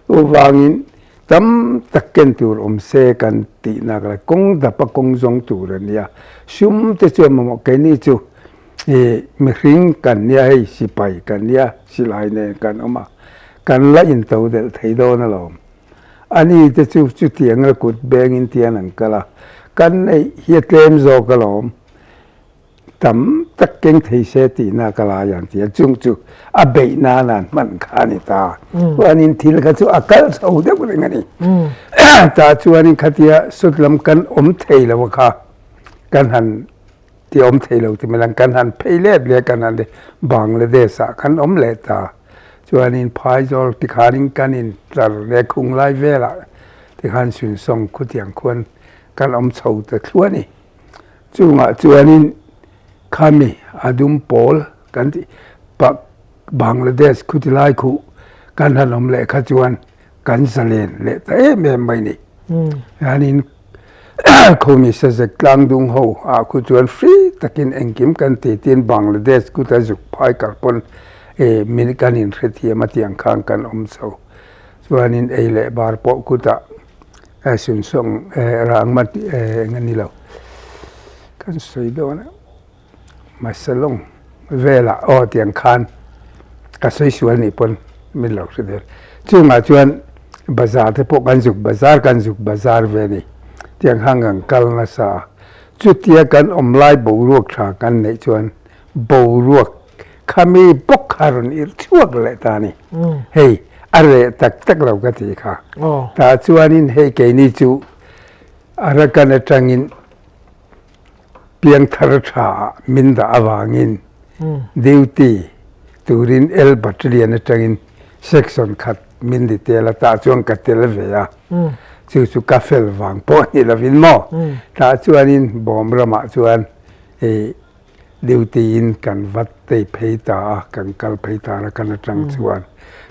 chuvangin tam tak ken tur awm se kan tihna ka lai. Kawng dapa kawng zawng tur a nia. Sum te chuan mamawh keini chu i mihring kan nia hei sipai kan nia silai nen kan awm a, kan la into delh thei dawn alawm. Ani te chu chutiang la kut bengin tian an kal a, kan neih hi a tlem zawk alawm. Tam tak keng thei se tihna ka lai an ti a, chung chu a beih nan an hman kha a ni ta. Chuanin thil kha chu a kal chho deuh reng a ni. Tah chuanin khatia sut lam kan awm thei lo a kha kan han ti awm thei lo ti mai lang kan han phei let leh kan han Bangladesh ah kan awm leh ta. Chuanin Phaizawl tikhanin kan in tlar leh khung lai velah tikhan Sunsawng khutiang khuan kan awm chho ta thluah a ni. Chungah chuanin khami a dum pawl kan tih pak Bangladesh khuti lai khuh kan han awm leh kha chuan kan zalen leh ta em em mai ni. Hianin khumi sazek tlangdung ho ah khu chuan free takin engkim kan ti tin Bangladesh kuta zuk phai kal pawn min kan inhrethiam a tiang khan kan awm chho. Chuanin ei leh bar pawh kutah Sunsawng rangma tih eng a ni lo kan sawi dawn a Masalawng velah aw tiang khan ka sawi sual nih pawn min lo hre vel chungah chuan bazar te pawh kan zuk bazar kan zuk bazar ve a ni tiang khan kan kal nasa a chutia kan awm lai boruak tha kan neih chuan boruak khami bawk kha rawn irh chhuak leh ta a ni. Hei a reh tak tak lo ka tih kha. Tah chuanin hei keini chu Arakan atangin piangthar tha ah min dah avangin duty turin L Battalion atangin section khat min ti tel a, tah chuan ka tel ve a. Chu chu ka fel vang pawh ni lovin maw. Tah chuanin bawm ramah chuan hei Duty in kan vat tei phei ta a, kan kal phei ta a kan atang chuan.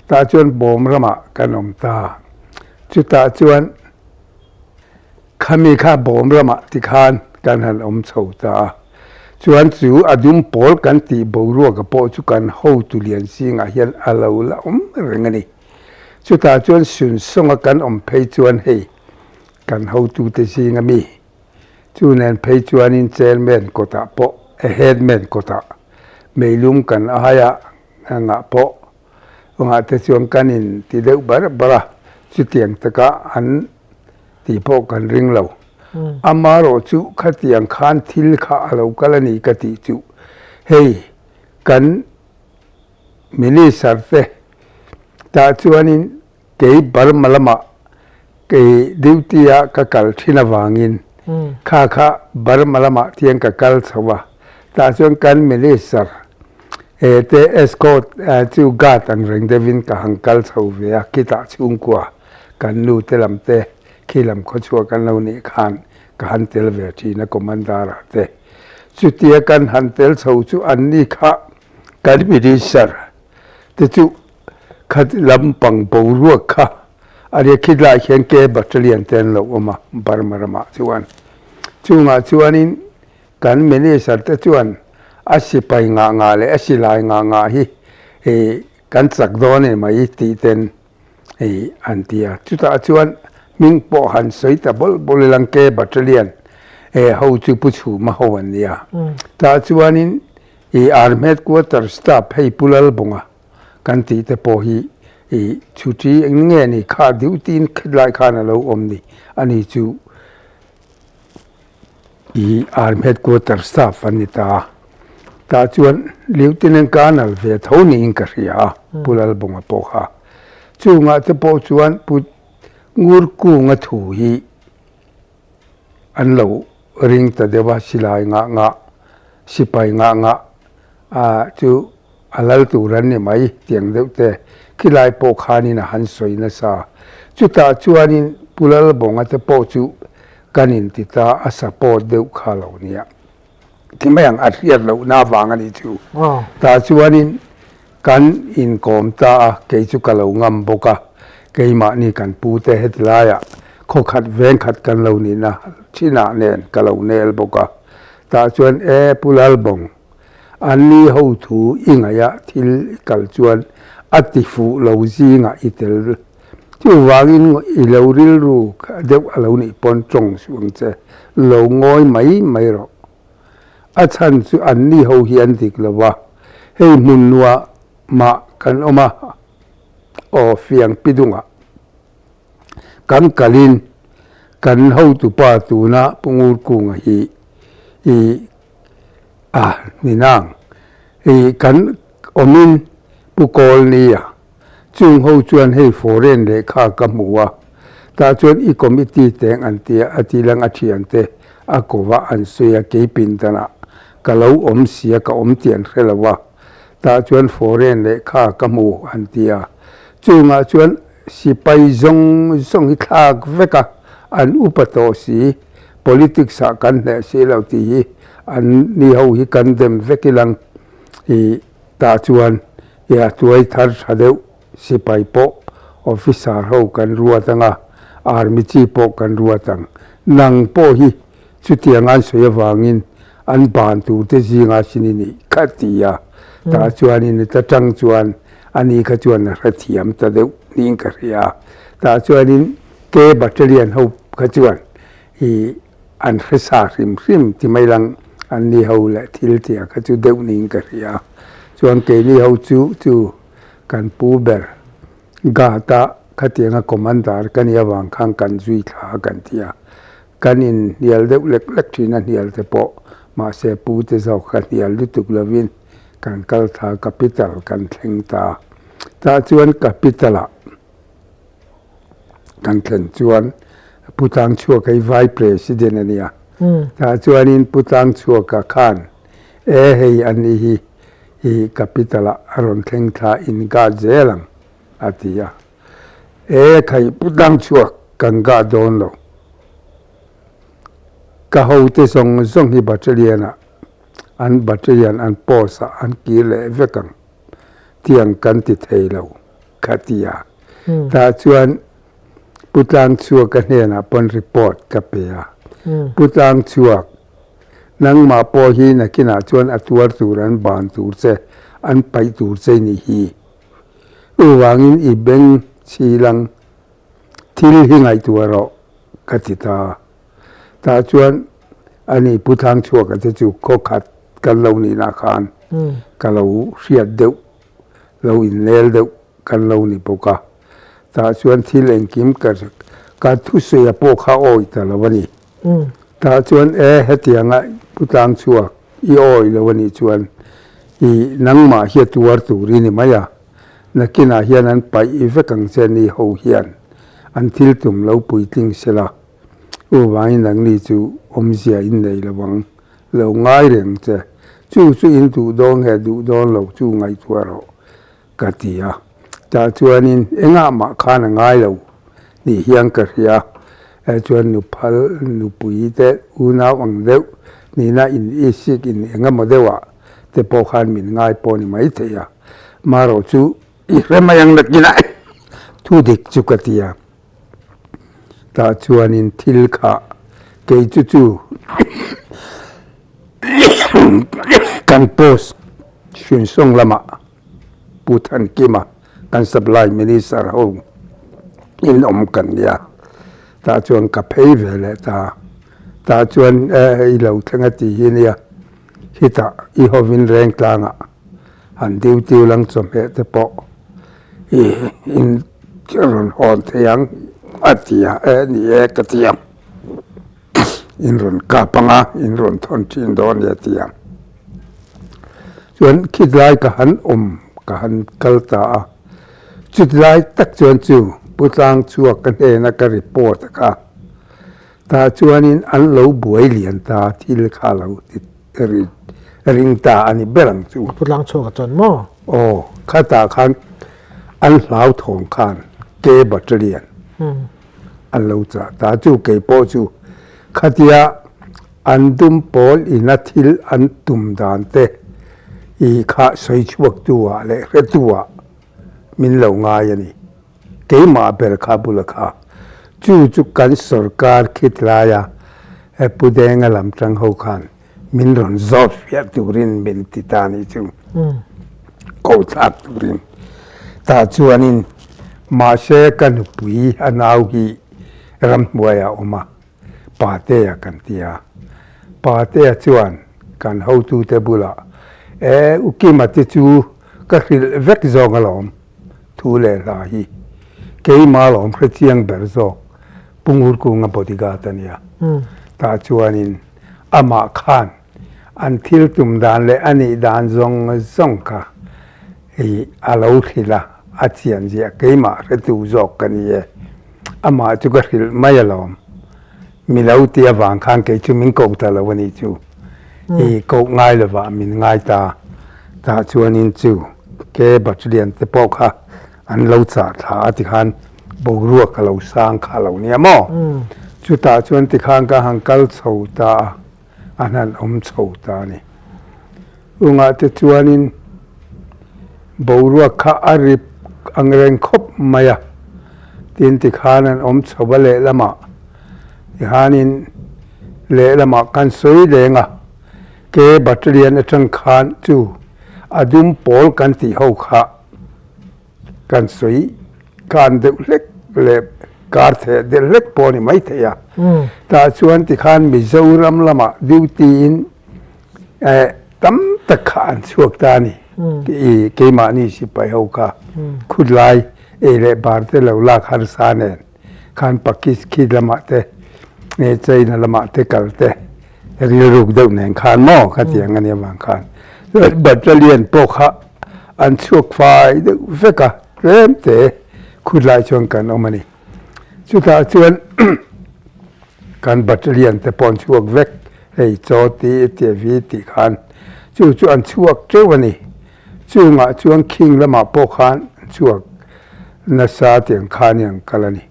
Tah chuan bawm ramah kan awm ta. Chutah chuan khami kha bawm ramah tikhan kan han awm chho ta a. Chuan chu a dum pawl kan tih boruaka pawh chu kan hotu lian zingah hian a lo la awm reng a ni. Chutah chuan Sunsawnga kan awm phei chuan hei kan hotute zinga mi Chu nen phei chuanin chairman kawtah pawh, a headman kawtah meilum kan aia ngah pawh ngah te chuan kan in ti deuh bar bar a, chutiang taka an tih pawh kan ring lo. Amarawh chu khatiang khan thil kha a lo kal a ni ka tih chu hei kan minister te tah chuanin Kei Burma lamah kei duty a ka kal thin avangin kha kha Burma lamah thian ka kal chho a, tah chuan kan minister he te escort chu guard ang reng deuhin ka han kal chho ve a, khitah chhungkua kan nu te lam te khi lam khawchhuah kan lo nih khan ka han tel ve thin a commander ah te. Chutia kan han tel chho chu anni kha kan minister te chu Khat lampang boruak kha a ria khit lai hian ke battalion te an lo awm a, Burma ramah chuan. Chungah chuanin kan minister te chuan a sipai ngah ngah leh a silai ngah ngah hi kan chak dawn em mai tih ten an ti a. Chutah chuan hming pawh han sawi ta bawlh bawlh ilang ke battalion ho chu Pu Chhuma ho an nia. Tah chuanin Army headquarter staff hei Pu Lalbunga Kan tih te pawh hi i chhuti eng nge ni kha duty in khit lai khan a lo awm ni a ni chu i army headquarter staff an ni ta a tah chuan lieutenant colonel ve tho niin ka hria a Pu Lalbunga pawh kha chungah te pawh chuan Pu Ngurkunga thu hi an lo ring ta deuh a, silai ngah ngah, sipai ngah ngah ah chu a lal tur an ni mai tiang deuh te khilai pawh khanin a han sawi nasa. Chutah chuanin Pu Lalbawnga te pawh chu kan inti ta a support deuh kha lo nia. Ti mai ang a hriat lohna avang a nih chu. Tah chuanin kan inkawm ta a, kei chu ka lo ngam bawk a. Keimahni kan pu te heti laiah khaw khat veng khat kan lo nihna thinah nen ka lo nel bawk a. Tah chuan e Pu Lalbawng, anni ho thu i ngaih a thil i kal chuan a ti fuh lo zingah i tel. Chuvangin i lo rilru deuh a lo nih pawn tawng suh ang che, lo ngawi mai mai rawh. A chhan chu anni ho hi an dik lo va, hei hmun nuah mah kan awm a, aw fiang pi dungah kan kalin kan hotupa tuna Pu Ngurkunga hi i a ni nang i kan awmin Pu Kawlnia Chung ho chuan hei foreign lehkha ka hmu a, tah chuan i committee teng an tia a ti lang a thiante a ko va an sawi a kei pindanah ka lo awm sia ka awm tih an hre lo a, tah chuan foreign lehkha ka hmu an ti a, chungah chuan sipai zawng zawng hi thlak vek a, an upa tawh si, politics ah kan hneh si lo tih hi an ni ho hi kan dem vek ilang i Tah chuan i a tuai thar tha deuh sipai pawh officer ho kan ruat ang a, army chi pawh kan ruat ang. Nang pawh hi chutiang an sawi avangin an ban tur te zinga sin i nih kha ti a. Tah chuanin i ta tang chuan ani kha chuan a hrethiam ta deuh niin ka hria. Tah chuanin K Battalion ho kha chuan i An hre sa hrim hrim ti mai lang an ni ho leh thil tia kha chu deuh niin ka hria. Chuan keini ho chu chu kan pu ber Guard a khatianga commander ka nih avang khan kan zui thla a kan ti a. Kan in hnial deuh lek lek thin a hnial te pawh mahse pu te zawk kha hnial lutuk lovin kan kal thla capital kan thleng ta. Tah chuan capital ah. Kan thlen chuan Pu Tlangchhuaka hi Vai President a nia. Tah chuanin Pu Tlangchhuaka khan e hei a ni hi i capital ah a rawn thleng thla in guard zel ang a ti a. E khai Pu Tlangchhuak kan guard dawn lo. Ka hote zawng zawng hi battalion ah an battalion an post ah an kir leh vek ang tiang kan ti thei lo. Ka ti a. Tah chuan Pu Tlangchhuaka hnenah pawn report ka pe a. Pu Tlangchhuak, nangmah pawh hi nakinah chuan a tuar tur an ban tur che, an paih tur che nih hi. Chuvangin i beng chhilang thil hi ngaihtuah rawh, ka ti ta. Tah chuan ani Pu Tlangchhuaka te chu khaw khat kan lo nihna khan ka lo hriat deuh lo innel deuh kan lo ni bawk a, tah chuan thil engkim ka ka thusawi pawh kha awi ta lo a ni. Tah chuan e hetianga Pu Tlangchhuak i awi lo a nih chuan i nangmah hi a tuar tur i ni mai a, nakinah hian an paih i vek ang che ni ho hian an thil tum lo puitling sela, chuvangin nangni chu awmzia in nei lo ang. Lo ngai reng che, chu chu in duh dawn nge duh dawn lo chu ngaihtuah rawh, ka ti a. Tah chuanin engah mah khan a ngai lo nih hian ka hria. Eh chuan nuphal, nupui te unau ang deuh nihna in isik in eng emaw deuhah te pawh khan min ngai pawh ni maithei a. Marawh chu i hre mai ang nakinah thu dik chu ka ti a. Tah chuanin thil kha kei chu chu kan post hrinsawng lamah Pu Thankima kan supply minister ho in awm kan nia tah chuan ka phei ve leh ta tah chuan e i lo thleng a tih hi nia khitah i hovin Rengtlangah han duty lang chawhmeh te pawh i in rawn hawn thei ang a ti a e ni e ka ti a in rawn kap ang a in rawn thawn thin dawn a ni a ti a chuan khitlai ka han awm ka han kal ta a chutilai tak chuan chu Pu Tlangchhuak ka hnena ka report a kha tah chuanin an lo buai lian ta thil kha lo ti ring ta a ni ber ang chu. A putlang chhuak a chuan maw? Aw, khatah khan an hlauthawng khan ke battalion an lo chah ta chu kei pawh chu khatia an dum pawl ina thil an tum dan te i kha sawi chhuak tu ah leh hre tu ah min lo ngai a ni. Keimah ber kha bula kha. Chu chu kan sorkar khit laia Pu Denga lam tang ho khan min rawn zawt fiah turin min ti ta ni chu. Ko thlak turin. Tah chuanin mahse ka nupui a nau hi ramhnuaiah a awm a, Patea kan ti a. Patea chuan kan hotute bulah, E, U Kima te chu ka hrilh vek zawng alawm, thu leh hla hi keimah alawm hre chiang ber zawk, Pu Ngurkunga bodyguard a nia. Tah chuanin amah khan an thil tum dan leh a nih dan zawng zawng kha i a lo hrilh a, a chian ziah keimah hretu zawk ka ni e. Amah chu ka hrilh mai alawm. Mi lo ti avang khan kei chu min koh ta lo a nih chu. I koh ngai lovah min ngai ta. Tah chuanin chu ke Battalion te pawh kha an lo chah thla a tikhan boruak a lo sang kha lo nia maw? Chutah chuan tikhan ka han kal chho ta a, an han awm chho ta a ni. Ungah te chuanin boruak kha a rip ang reng khawp mai a, tin tikhan an awm chho a lehlamah tihanin lehlamah kan sawi leng a, ke battalion atang khan chu a dum pawl kan tih ho kha Kan sawi kan deuh hlek leh kar theh deuh hlek pawh a ni mai thei a. Tah chuan tikhan Mizoram lamah duty in tam tak kha an chhuak ta a ni. Keimahni sipai ho kha khutlai ei leh bar te lo lak harsa nen khan Pakistan lamah te China lamah te kal te Rilruk deuh nen khan maw kha tiang a nia vang khan battalion pawh kha an chhuak fai deuh vek a, tlem te khut lai chuan kan awm a ni. Chutah chuan kan battalion te pawh an chhuak vek, hei chaw ti tih vi tih khan chu chu an chhuak teuh a ni. Chungah chuan khing lamah pawh khan an chhuak nasa tiang khan i an kal a ni.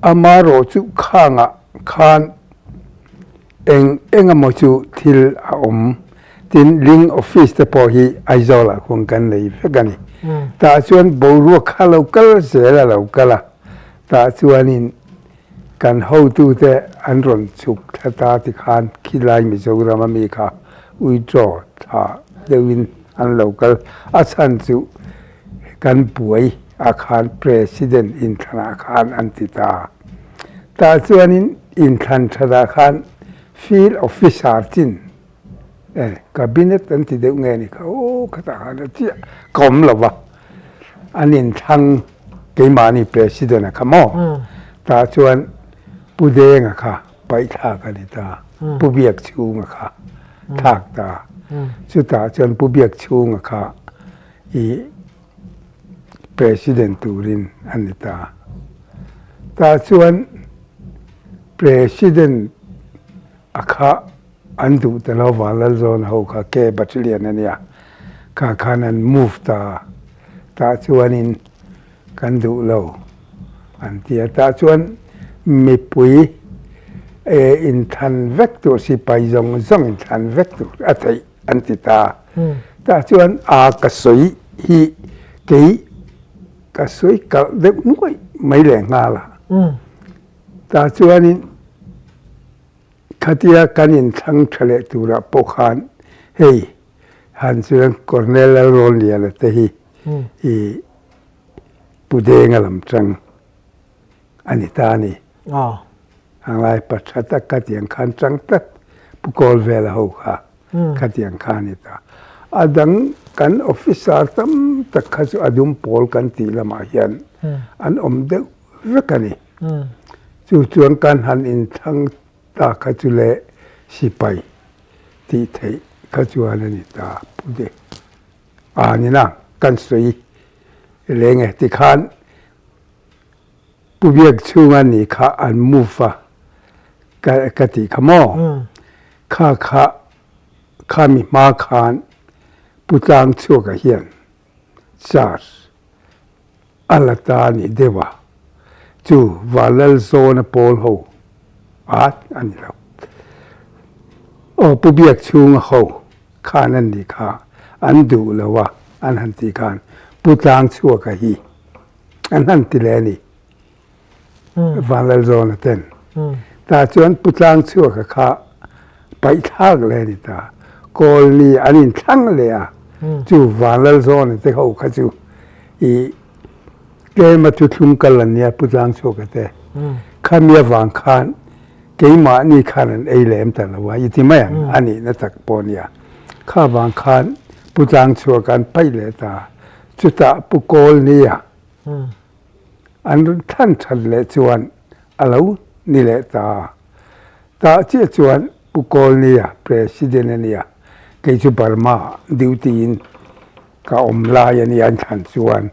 Amarawh chu khangah khan eng eng emaw chu thil a awm. Tin, Link Office te pawh hi Aizawlah khuan kan nei vek a ni. Tah chuan boruak kha lo kal zel a lo kal a, tah chuanin kan hotute an rawn chhuk thla ta tikhan khilai Mizoram ami kha withdraw thla deuhin an lo kal. A chhan chu kan buai a khan President inthlanah khan an ti ta. Tah chuanin inthlan thatah khan Field Officer chin eh Cabinet an ti deuh nge ni kha aw khatah khan a chiah ka awm lo va, an inthlang keimahni President a kha maw? Tah chuan Pu Denga kha paih thlak a ni ta, Pu Biakchhunga kha thlak ta. Chutah chuan Pu Biakchhunga kha i President turin a ni ta. Tah chuan President a kha an duh ta lo Vanlalzawn ho kha K Battalion a nia, kha khan an move ta. Tah chuanin kan duh lo an ti a. Tah chuan mipui inthlan vek tur sipai zawng zawng inthlan vek tur a theih an ti ta. Tah chuan a ka sawi hi kei ka sawi kalh deuh nuaih mai leh nghal a. Tah chuanin khatia kan inthlang tha leh turah pawh khan hei han chuan Colonel Lalrawnliana te hi i Pu Denga lam tang a ni ta a ni. A ngai pa tha tak khatiang khan chang tlat Pu Kawlvela ho kha khatiang kha a ni ta. A dang kan officer tam tak kha chu a dum pawl kan tih lamah hian an awm deuh vek a ni. Chu chuan kan han inthlang ta kha chu leh sipai tih theih kha chuan a ni ta Pu De. A ni na kan sawi leng e tikhan Pu Biakchhunga nih kha an move a ka ka tih kha maw? Kha kha khami hma khan Pu Tlangchhuaka hian charge a la ta a nih deuh a, chu Vanlalzawna pawl ho at a ni lo. Aw Pu Biakchhunga ho khan an nih kha an duh lo a an han tih khan Pu Tlangchhuaka hi. An han ti leh a ni. Vanlalzawna ten. Tah chuan Pu Tlangchhuaka kha paihthlak leh a ni ta. Kawlni an inthlang leh a, chu Vanlalzawna te ho kha chu i tlema thuthlung kal an nia Pu Tlangchhuaka te. Khami avang khan keimahni khan an ei lem ta lo a, i ti mai ang a nihna tak pawh a nia. Kha vang khan Pu Tlangchhuaka an paih leh ta. Chutah Pu Kawlnia An thlan that leh chuan a lo ni leh ta. Tah chiah chuan Pu Kawlnia President a nia, kei chu Burma duty in ka awm lai a nia an thlan chuan.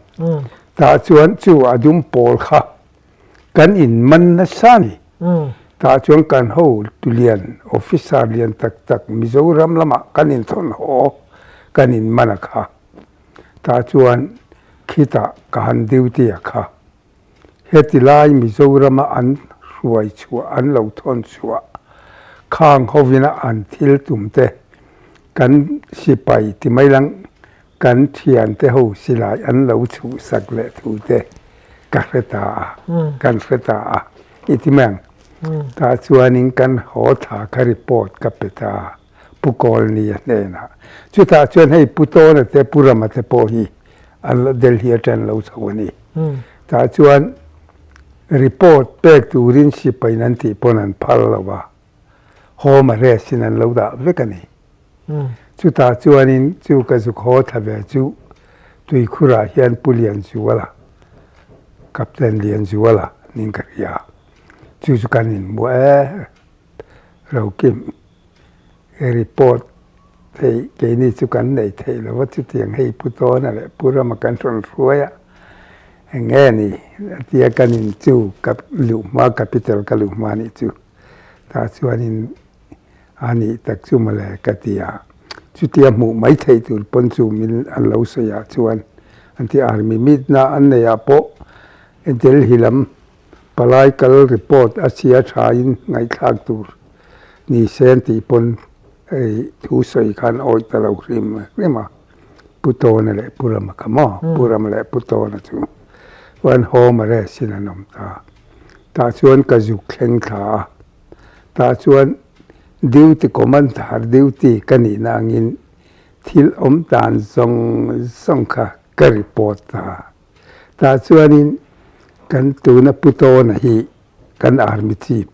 Tah chuan chu a dum pawl kha kan in man nasa a ni. Tah chuan kan hotu lian, officer lian tak tak Mizoram lamah kan inthawn haw kan in man a kha. Tah chuan khitah ka han duty a kha. Heti lai Mizorama an hruai chhuah an lo thawn chhuah khang hovina an thil tum te kan sipai ti mai lang kan thian te ho silai an lo chhuhsak leh thu te ka hre ta a, kan hre ta a i ti mai ang. Tah chuanin kan haw thla kha report ka pe ta a. Pu Kawlnia hnenah. Chutah chuan hei Pu Tawna te Pu Rama te pawh hi an la Delhi atang an lo chho a ni. Tah chuan report pek turin sipain an tih pawn an phal lo a, home arrest in an lo dah vek a ni. Chutah chuanin chu ka zuk haw thla ve chu Tuikhurah hian Pu Lianzuala, Captain Lianzuala ning ka hria. Chu chu kan inhmu e. Rokim, he report hei keini chu kan nei theih lo va, chutiang hei Pu Tawna leh Pu Rama kan rawn hruai a, eng nge ni a tia kan in chu ka luh hma capital ka luh hma nih chu tah chuanin a nih tak chu mawle ka ti a, chutia hmuh mai theih tur pawn chu min an lo sawi ah chuan an ti army meet na an neih ah pawh Delhi lam Palai kal report a chhia thain ngaihthlak tur ni sen tih pawn hei thu sawi khan awih ta lo hrim hrim a, Pu Tawna leh Pu Rama kha maw? Pu Rama leh Pu Tawna chu chuan home arrest in an awm ta. Tah chuan ka zuk thleng thla a, tah chuan duty commander duty ka nihna angin thil awm dan zawng zawng kha ka report ta. Tah chuanin kan tuna Pu Tawna hi kan Army Chief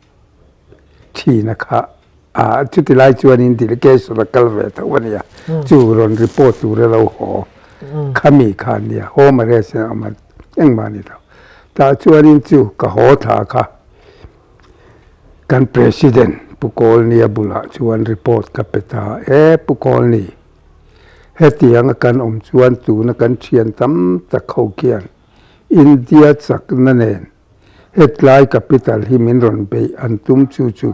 thina kha a chuti lai chuanin delegation a kal ve tho a nia, chu rawn report tur a lo haw khami kha a nia, home arrest in a awm a, engmah a ni lo. Tah chuanin chu ka haw thla kha kan President Pu Kawlnia bulah chuan report ka pe ta, E Pu Kawlni, Hetianga kan awm chuan tuna kan thian tam tak ho khian India chakna nen hetlai capital hi min rawn beih an tum chu chu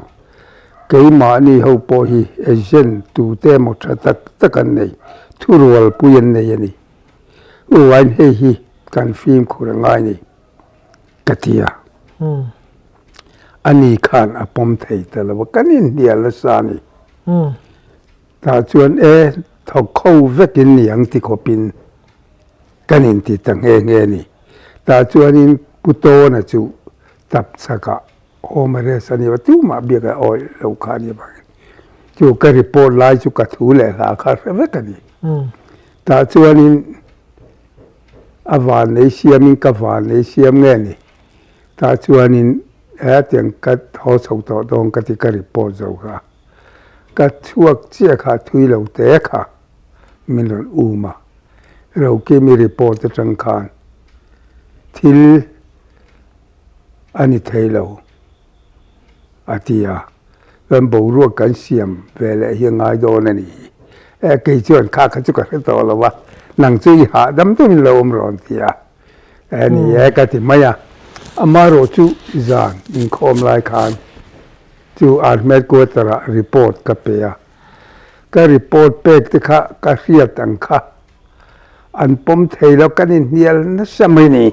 keimahni ho pawh hi agent tute emaw tha tak tak an nei, thurualpui an nei a ni. Uain hei hi kan fimkhur a ngai ni ka ti a. Ani khan a pawm thei ta lo a, kan inhnial nasa a ni. Tah chuan e, thawk kho vekin ni ang ti khawpin kan inti ta nghe nghe a ni. Tah chuanin Pu Tawna chu tap chhakah home arrest a ni a, tumah biak a awih lo kha a ni avangin chu ka report lai chu ka thu leh hla kha hre vek a ni. Tah chuanin a vannei siamin ka vannei siam nge ni. Tah chuanin hetiang ka haw chho tawh dawn ka ti ka report zo kha. Ka chhuak chiah kha thui lo te kha min rawn um a, Rokimi report atang khan thil a ni thei lo a ti a, chuan boruak kan siam ve leh hi a ngai dawn a ni hi. E kei chuan kha kha chu ka hre tawh lo a, nang chu i hahdam deuhin lo awm rawn ti a, e ni e ka ti mai a, amaherawhchu zan inkhawm lai khan Chu Army Headquarter ah report ka pe a, ka report pek te kha ka hriat ang kha an pawm thei lo, kan inhnial nasa mai ni.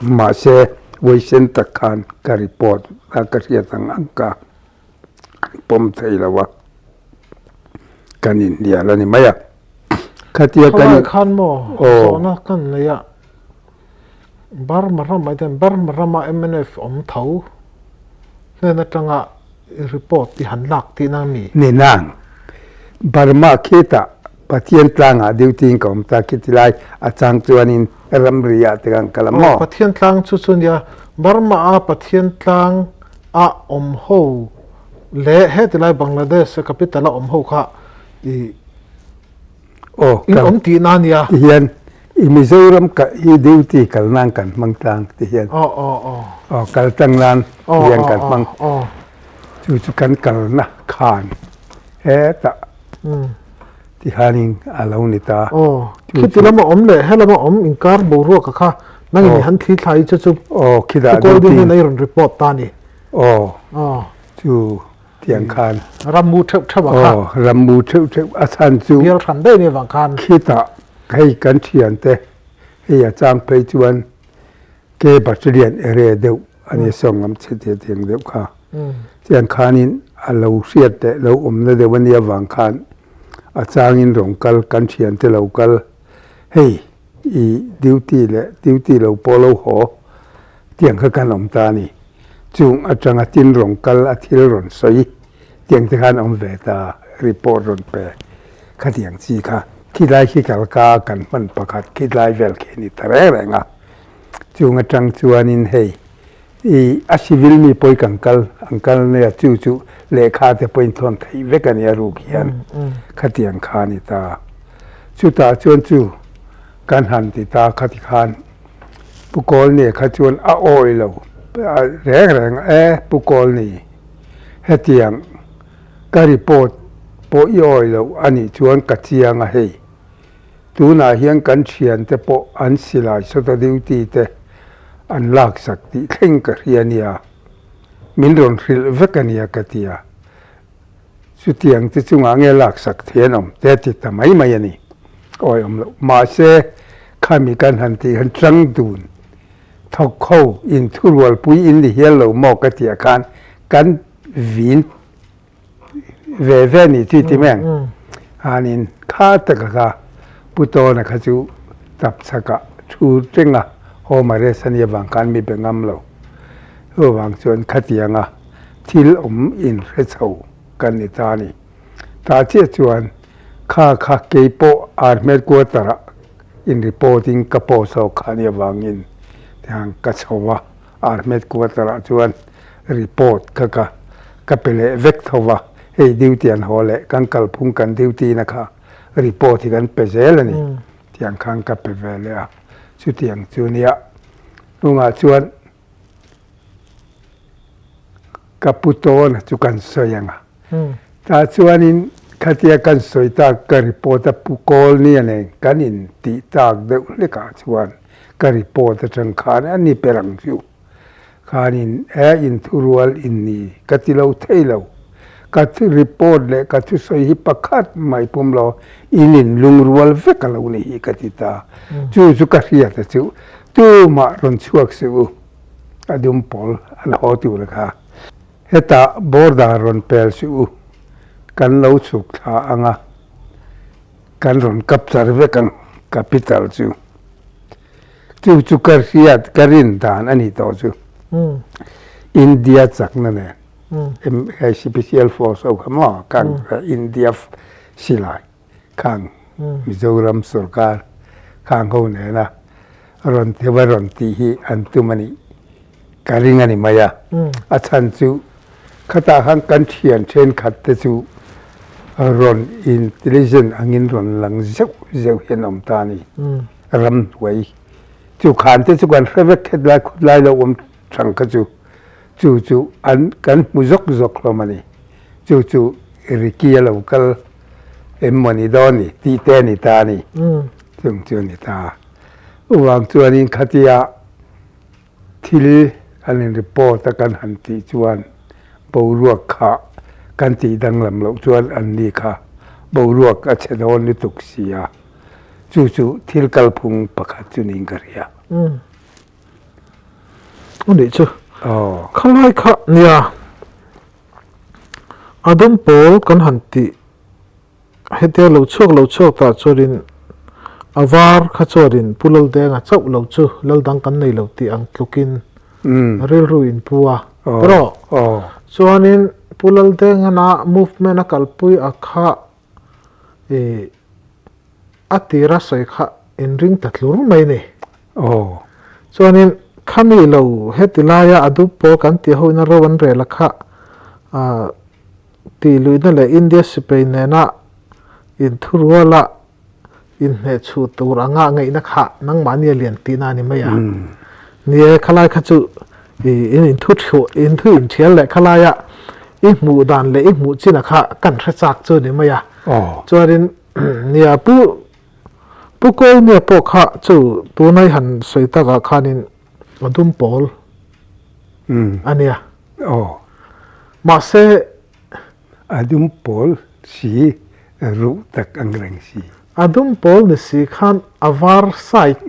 Mahse vawisen tak khan ka report a ka hriat ang ang kha an pawm thei lo a, kan inhnial a ni mai a. Khatia kan Khalai khan maw zawhna kan nei a. Burma ramah hian Burma rama mnf awm tho hnen atanga report i han lak tihna a mi? Ni nang. Burma khitah Pathian tlangah duty in ka awm ta khi tilai a chang chuanin ramri ah te khan kal a maw? Aw Pathian tlang chu chu nia Burma a Pathian tlang a awm ho leh hetilai Bangladesh a capital a awm ho kha i Aw in awm tihna a nia. Ti hian i Mizoram ka hi duty kal nan kan hmang tlang ti hian. Aw aw aw. Aw kal tlang nan ti hian kan hmang. Aw. Chu chu kan kalna khan hetah ti hianin a lo ni ta. Aw khiti lama awm leh helama awm inkar boruak a kha nangin i han thli thlai chu chu. Aw khitah duty. Pu Kawldi hian a i rawn report ta a ni. Aw. Aw. Chu tiang khan. Rammu theuh theuh a kha. Aw, rammu theuh theuh a chhan chu. Bial hran daih nih avang khan. Khitah hei kan thiante hei a chang phei chuan ke battalion area deuh a ni sawng lam chhe te tiang deuh kha. Tiang khanin a lo hriat leh lo awmna deuh a nih avang khan a changin rawn kal kan thiante lo kal hei i duty leh duty lo pawh lo haw Tiang kha kan awm ta a ni. Chung atanga tin rawn kal a thil rawn sawi tiang te khan awm ve ta, report rawn pe khatiang chi kha. Khilai khi kalka kan hman pakhat khilai vel khi a ni ta reng reng a. Chung atang chuanin hei i a civil mi pawhin kan kal an kal nia chu chu lehkha te pawhin thawn theih vek a ni a ruk hian khatiang kha a ni ta. Chutah chuan chu kan han ti ta khati khan. Pu Kawlni kha chuan a awi lo reng reng e Pu Kawlni, hetiang ka report pawh i awi lo a nih chuan ka chiang a hei. Tunah hian kan thiante pawh an silai sawta duty te an laksak tih thleng ka hria nia, min rawn hrilh vek a nia ka ti a. Chutiang te chungah nge laksak thei an awm te ti ta mai mai a ni. Awi awm loh. Mahse, khami kan han tih hian chang dun thawk ho in thurualpui in ni hial lo maw ka tih ah khan kan vin ve ve ni chu ti mai ang. Hanin kha taka kha Pu Tawna kha chu tapchhakah thu reng a Home Arrest a nih avang khan mi be ngam lo. Chuvang chuan khatianga thil awm inhre chho kan ni ta a ni. Tah chiah chuan kha kha kei pawh Army Headquarter ah in report in ka post ho kha nia vangin tiang ka chho a, Army Headquarter ah chuan report kha ka ka pe leh vek tho va, hei duty an haw leh kan kalphung kan duty na kha report hi kan pe zel a ni tiang khan ka pe ve leh a, chutiang chu nia hnungah chuan Ka pu tawn chu kan sawi ang a. Tah chuanin khatia kan sawi tak ka report a pu kawl nia nen kan in tih tak deuh hlekah chuan ka report atang khan a ni ber ang chu. Khanin e inthurual in ni ka ti lo thei lo. Ka report leh ka thusawi hi pakhat mai pum lo in in lungrual vek a lo ni hi ka ti ta. Chu chu ka hriat a chu tumah rawn chhuak suh u. A dum pawl an haw tur kha. Hetah border rawn pel suh u, kan lo chhuk thla ang a, kan rawn capture vek ang capital chu. Chu chu ka hriat, ka rin dan a ni tawh chu. India chakna nen, hei special force ho kha maw, khang India silai. Khang Mizoram sorkar khang ho nena rawn theuha rawn tih hi an tum a nih ka ring a ni mai a. A chhan chu khatah khan kan thian thenkhat te chu rawn intelligent angin rawn lang zeuh zeuh hi an awm ta a ni. Ramhnuai chu khan te chu kan hre vek khet lai khut lai lo awm thang kha chu chu chu an kan hmu zawk zawk hlawm a ni. Chu chu Ricky a lo kal em maw ni dawn ni tih te a ni ta a ni. Chung chu a ni ta. Uvang chuanin khatia thil kan in report a kan han tih chuan boruak kha kan tih danglam loh chuan an ni kha boruak a chhe dawn lutuk si a. Chu chu thil kalphung pakhat chu niin ka hria. A nih chu. Khalai kha nia. A dum pawl kan han tih hetia lo chhuak lo chhuak tah chuanin A var kha chuanin Pu Laldenga chauh lo chu lal dang kan nei lo tih ang tlukin rilru in pu a. Erawh chuanin Pu Laldenga movement a kalpui a kha i a tira sawi kha inring ta tlur mai ni. Chuanin khami lo heti laia a dup pawl kan tih hoina ro an rel a kha tih luihna leh India sipai nena inthuruala inhneh chhuh tur anga ngaihna kha nangmahni a lian tihna a ni mai a. Ni e, khalai kha chu in inthu thuah, inthu inthial leh khalaia i hmuh dan leh i hmuh china kha kan hre chak chu a ni mai a. Chuanin nia Pu Pu Kawlnia pawh kha chu tunai han sawi takah khanin a dum pawl a nia. Mahse. A dum pawl si ruh tak ang reng si. A dum pawl ni si khan a var side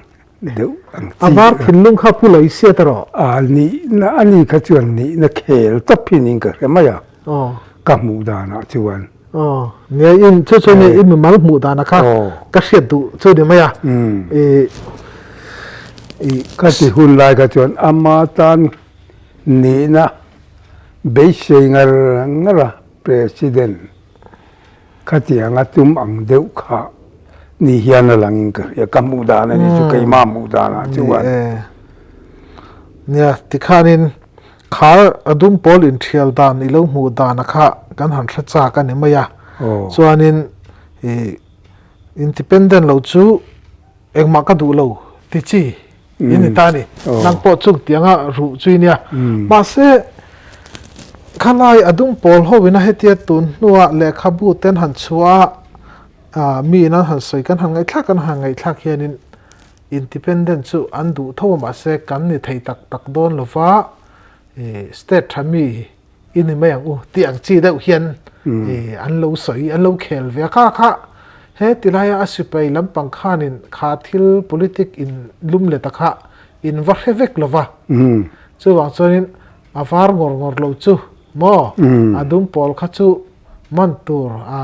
deuh ang chi. A var thinlung kha pu lo i siat erawh. A nihna a ni kha chuan nihna khel tawp hi niin ka hre mai a. Ka hmuh danah chuan. Aw nia in chu chu ni i mimal hmuh dana kha ka hriat duh chu ni mai a. I i. Ka ti hun lai kha chuan ama tan nihna Beisei ngar ngar a President khatianga tum ang deuh kha ni hian a langin ka hria, ka hmuh dan a ni chu keimah hmuh danah chuan. Ni e, nia tikhanin khar a dum pawl inthial dan i lo hmuh dana kha kan han hre chak a ni mai a, chuanin i independent lo chu Engmah ka duh lo ti chi in ni ta a ni. Nang pawh chung tianga ruh chu i nia. Mahse, khalai a dum pawl ho ina hetia tun hnua lehkhabu ten han chhuah a, mi in an han sawi kan han ngaihthlak kan han ngaihthlak hianin independent chu an duh tho a mahse kan ni thei tak tak dawn lova state tha mi i ni mai ang u tih ang chi deuh hian an lo sawi an lo khel ve a kha kha he ti laia a sipai lampang khanin kha thil politic in lum let a kha in va hre vek lo va chuvang chuanin a var ngawr ngawr lo chu maw a dum pawl kha chu man tur a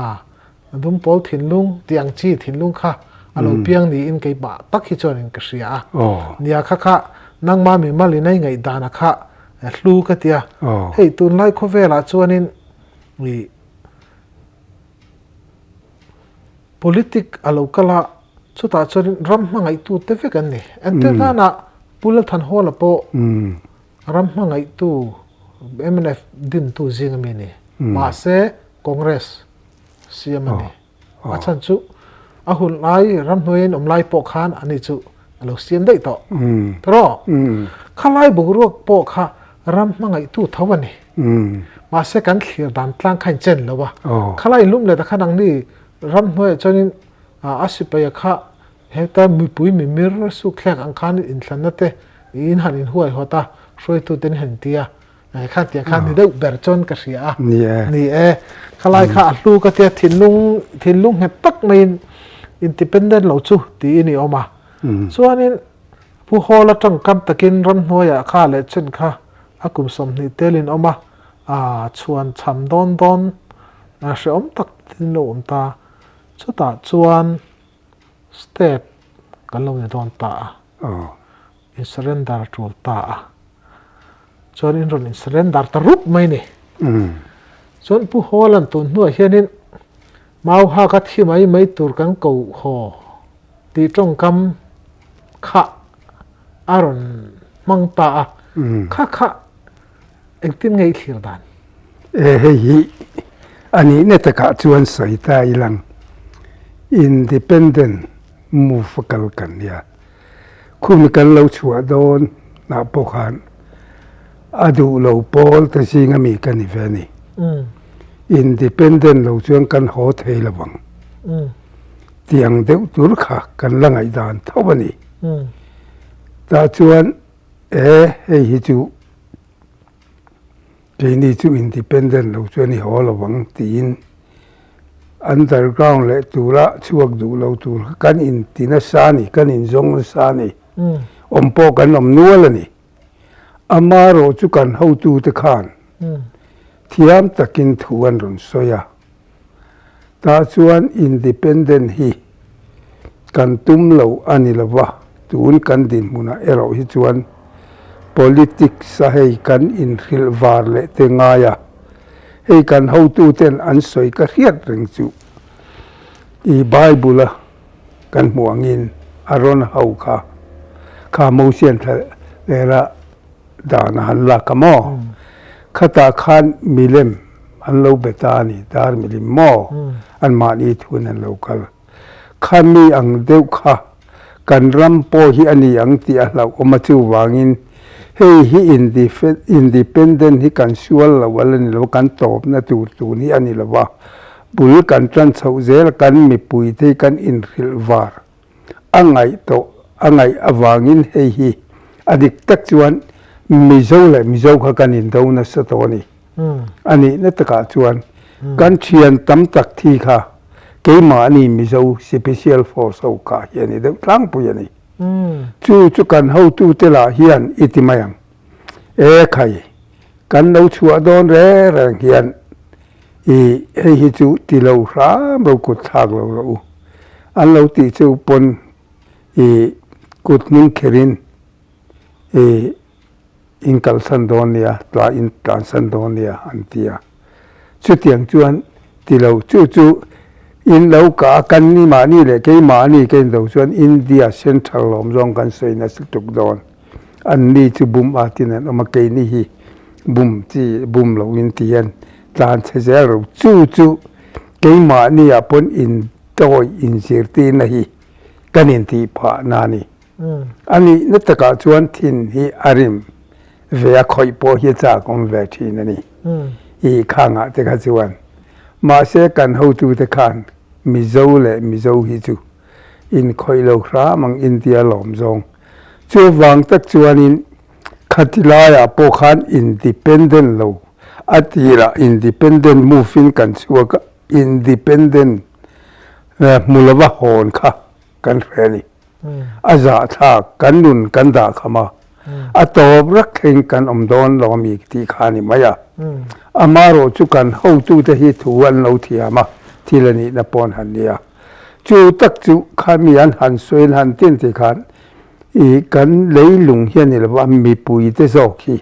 A dum pawl thinlung tih ang chi thinlung kha a lo piang niin keimah tak hi chuanin ka hria a. Nia kha kha nangma mimal in a i ngaihdan a kha hlu ka ti a. Hei tunlai khawvelah chuanin i politic a lo kal a, chutah chuanin ram hmangaihtu te vek an ni. Entir nana Pu Lalthanhawla pawh ram hmangaihtu mnf dintu zing ami a ni. Mahse Congress siam a ni. A chhan chu a hun lai ramhnuaiin awm lai pawh khan ani chu a lo siam daih tawh. Tawh khalai boruak pawh kha ram hmangaihtu tho a ni. Mahse kan thlir dan tlang kha in chen lo a. Khalai lum leh ta khan ang ni ramhnuaiah chuanin a sipaia kha heta mipui mimir sukthlek ang khan inthlanna te in han inhuaihawt a, hruaitute in han ti a. Kha tiang khan ni deuh ber chuan ka hria a. Ni e. Ni e. Khalai kha a hlu ka tia thinlung thinlung nghet tak maiin independent lo chu tiin i awm a. Chuanin Pu Hall atang kam takin ramhnuaiah kha leh chen kha a kum 20 telin awm a, aa chhuan cham dawn dawn hrehawm tak tin lo awm ta. Chutah chuan state kan lo ni dawn ta a. In surrender a tul ta a, chuan in rawn in surrender ta rup mai ni. Chuan Pu Hawlan tun hnuah hianin Mau hak a thi mai mai tur kan ko haw tih tawngkam kha a rawn hmang ta a, kha kha engtin nge i thlir dan? E hei hi a nihna takah chuan sawi ta ilang Independent move a kal kan nia. Khumi kan lo chhuah dawn ah pawh khan a duh lo pawl te zinga mi ka ni ve a ni. Independent lo chuan kan haw thei lo vang. Tiang deuh tur kha kan la ngaihdan tho a ni. Tah chuan e hei hi chu Keini chu independent lo chuan i haw lo ang tiin underground leh tura chhuak duh lo tur kha kan inti nasa a ni, kan inzawng nasa a ni. Awm pawh kan awm nual a ni. Amaherawh chu kan hotute khan thiam takin thu an rawn sawi a. Tah chuan independent hi. Kan tum lo a ni lo va, tun kan dinhmunah erawh hi chuan politics a hei kan inhrilh var leh te ngai a, hei kan hotuten an sawi ka hriat reng chu i Bible a kan hmuh angin a rawn ho kha kha Mosian thla lera dan a han lak a maw? Khatah khan milem an lo be ta a ni, dar milim maw? Anmahni thun an lo kal. Kha mi ang deuh kha kan ram pawh hi a ni ang tih a hlauhawm a, chuvangin hei hi independent hi kan sual lo a la ni lo, kan tawpna tur tun hi a ni lo va, bul kan tan chhoh zel a, kan mipuite hi kan inhrilh var a ngaih tawh a ngaih avangin hei hi a dik tak chuan Mizo leh Mizo kha kan indo nasa tawh a ni. A nihna takah chuan kan thian tam tak thi kha keimahni Mizo Sipecial Force ho kah hi a ni deuh tlangpui a ni. Chu chu kan hotute lah hian i ti mai ang. E khai, kan lo chhuah dawn reng reng hian i hei hi chu ti lo hram ro kut thlak lo rawh u. An lo tih chu pawn i kut hnung kherin i In kalsan dawn nia, tla in tlansan dawn nia an ti a. Chutiang chuan ti lo, chu chu in lo kah a, kan ni mahni leh keimahni ka in do chuan India Central lawm zawng kan sawi nasa tuk dawn. An ni chu bum a tin an awm a, keini hi bum chi bum lo in ti hian tlan chhe zel ro. Chu chu keimahni ah pawn in dawi inzirtirna hi kan intih phah na a ni. A nihna takah chuan thin hi a rim ve a, khawih pawh hi a chak awm ve thin a ni. I khangah te kha chuan. Mahse kan hotute khan Mizo leh Mizo hi chu inkhawih lo hram ang India lawm zawng. Chuvang tak chuanin khati laiah pawh khan independent lo a tirah independent move in kan chhuak a, independent hmu lova hawn kha kan hre a ni. A zahthlak kan nun kan dah kham a, a tawp rak thleng kan awm dawn lo ami tih kha a ni mai a. Amaherawh chu kan hotute hi thu an lo thiam a, thil a nihna pawh an han nia. Chu tak chu khami an han sawi an han tin tih khan i kan leilung hi a ni lo va, mipuite zawk hi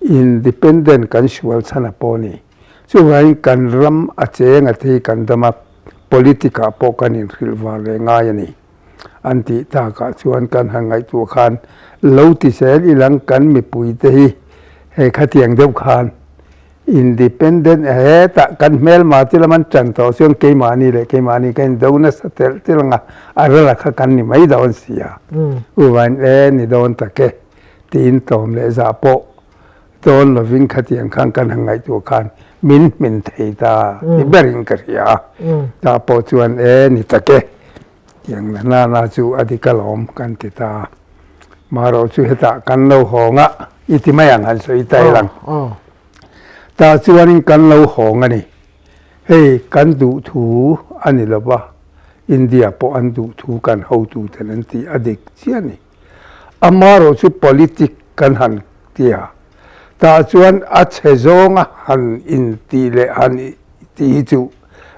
independent kan sual chhan a pawh a ni. Chuvangin kan ram a cheng a thei kan dam a, politic ah pawh kan inhrilh var leh ngai a ni. An tih takah chuan kan han ngaihtuah khan lo ti zel ilang kan mipui te hi hei khatiang deuh khan independent hetah kan hmelma te lam an tan tawh chuan keimahni leh keimahni kan indo nasa telh telh ang a, a rala kha kan ni mai dawn si a. Uvain e ni dawn tak e tiin tlawm leh zah pawh Dawn lovin khatiang khan kan han ngaihtuah khan min hmin thei ta ni berin ka hria a, tah pawh chuan e ni tak e, tiang la na na chu a dik alawm kan ti ta a. Marawh chu hetah kan lo hawng a, i ti mai ang han sawi ta ilang. Tah chuanin kan lo hawng a ni. Hei kan duh thu a ni lo va, India pawh an duh thu kan hotuten an ti a dik chiah a ni. Amaherawh chu politic kan han ti a, tah chuan a chhe zawnga han intih leh han tih hi chu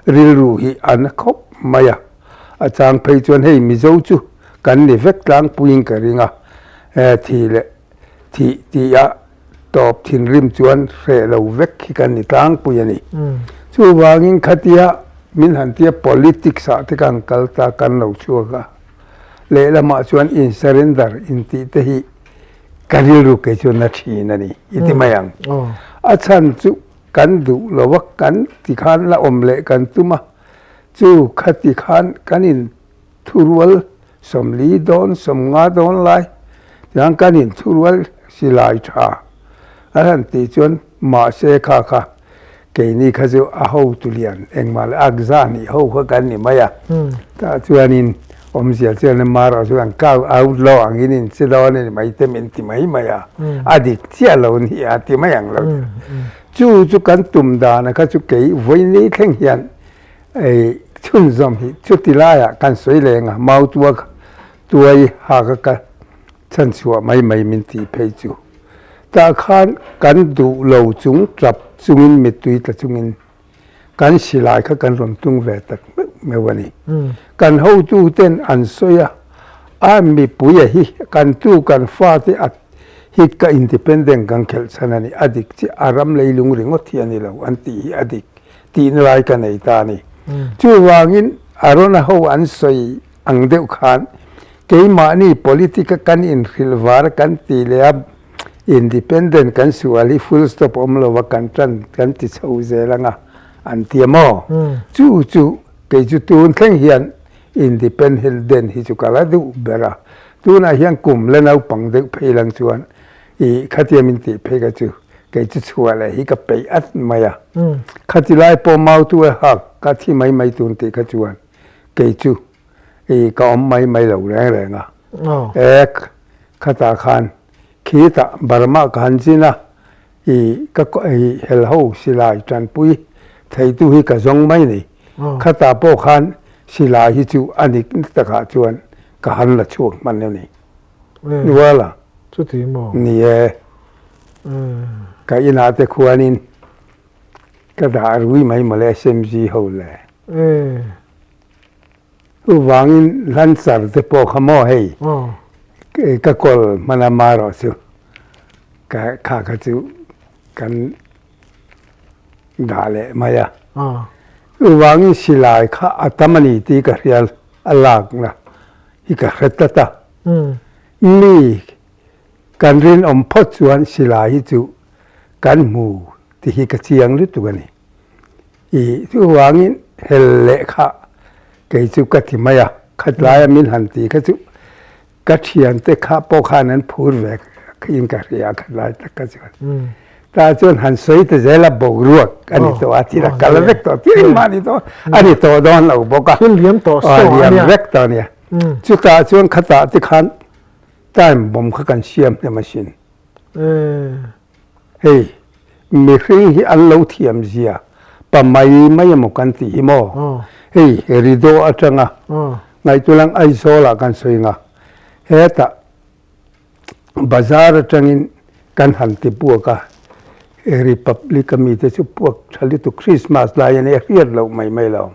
rilru hi a na khawp mai a. A chang phei chuan hei Mizo chu kan ni vek tlangpuiin ka ring a, thi leh thih tih a tawp thinrim chuan hreh lo vek hi kan ni tlangpui a ni. Chuvangin khatia min han tia politics ah te kan kal ta kan lo chhuak a. Lehlamah chuan in surrender intih te hi ka rilru kei chu na thin a ni i ti mai ang. A chhan chu kan duh lo a, kan ti khan la awm leh kan tum a, chu khati khan kan in thurual 40 dawn 50 dawn lai tiang kan in thurual silai tha an han tih chuan mahse kha kha Keini kha chu a hotu lian engmah leh ak za nih ho kha kan ni mai a, tah chuanin awmzia chuan Mara chuan kau outlaw angin in che dawn a ni mai te min ti mai mai a, a dik chiah lo ni a ti mai ang lo. Chu chu kan tum dana kha chu kei vawiini thleng hian ei chhunzawm hi chuti laiah kan sawi leng a, mautua tuai ha kha ka chhanchhuah mai mai min tih phei chu. Tah khan kan duh lo chung tap chungin mittui tla chungin kan silai kha kan rawn tung ve tak meuh meuh a ni. Kan hotu ten an sawi a, a mipuia hi kan tu kan fate a hi ka independent kan khelh chhan a ni, a dik chiah, a ram leilung ringawt hi a ni lo an tih hi a dik tihna lai ka nei ta a ni. Chuvangin Arona ho an sawi ang deuh khan keimahni politic a kan inhrilh var kan ti leh a, independent kan sual hi full stop awm lo a kan tan kan ti chho zel ang a an ti a maw? Chu chu kei chu tun thleng hian independent hi chu ka la duh ber a, tunah hian kum la naupang deuh phei lang chuan ih khatia min tih phei kha chu kei chu chhuah leh hi ka peih at mai a, khati lai pawh mautu a hak ka thi mai mai tun tih kha chuan kei chu i ka awm mai mai lo reng reng a. Ek khatah khan khitah Burma ka han zin a, i ka i hel ho silai tanpui theitu hi ka zawng mai ni. Khatah pawh khan silai hi chu a nik takah chuan ka han la chhuak hman a ni. Nuala. Chuti maw? Ni e. Ka inah te khuanin ka dah rui mai mawle SMG ho le. Chuvangin Lancer te pawh kha maw hei ka kawl hman a marawh chu ka kha kha chu kan dah leh mai a. Chuvangin silai kha a tam a ni tih ka hria a lakna hi ka hre tlat a. Mi kan rinawm phawt chuan silai hi chu kan hmu tih hi ka chiang lutuk a ni. I chuvangin hel lehkha kei chu ka ti mai a, khatlaia min han ti kha chu ka thiante kha pawh khan an phur ve in ka hria a khatlai tak kha chuan. Tah chuan han sawi ta zel a boruak a ni tawh a, thil a kal vek tawh, thil engmah a ni tawh, a ni tawh dawn lo bawk a. Thil liam tawh saw a nia. Liam vek tawh a nia. Chutah chuan khatah te khan time bomb kha kan siam hnem asin. Hei, mihring hi an lo thiam zia pa mai mai emaw kan tih hi maw? Hei, Rido atanga ngaihtulang Aizawlah kan sawi nga, hetah bazar atangin kan han ti puak a, Republic a mite chu puak tha lutuk Christmas lai a nia hriat loh mai mai lo.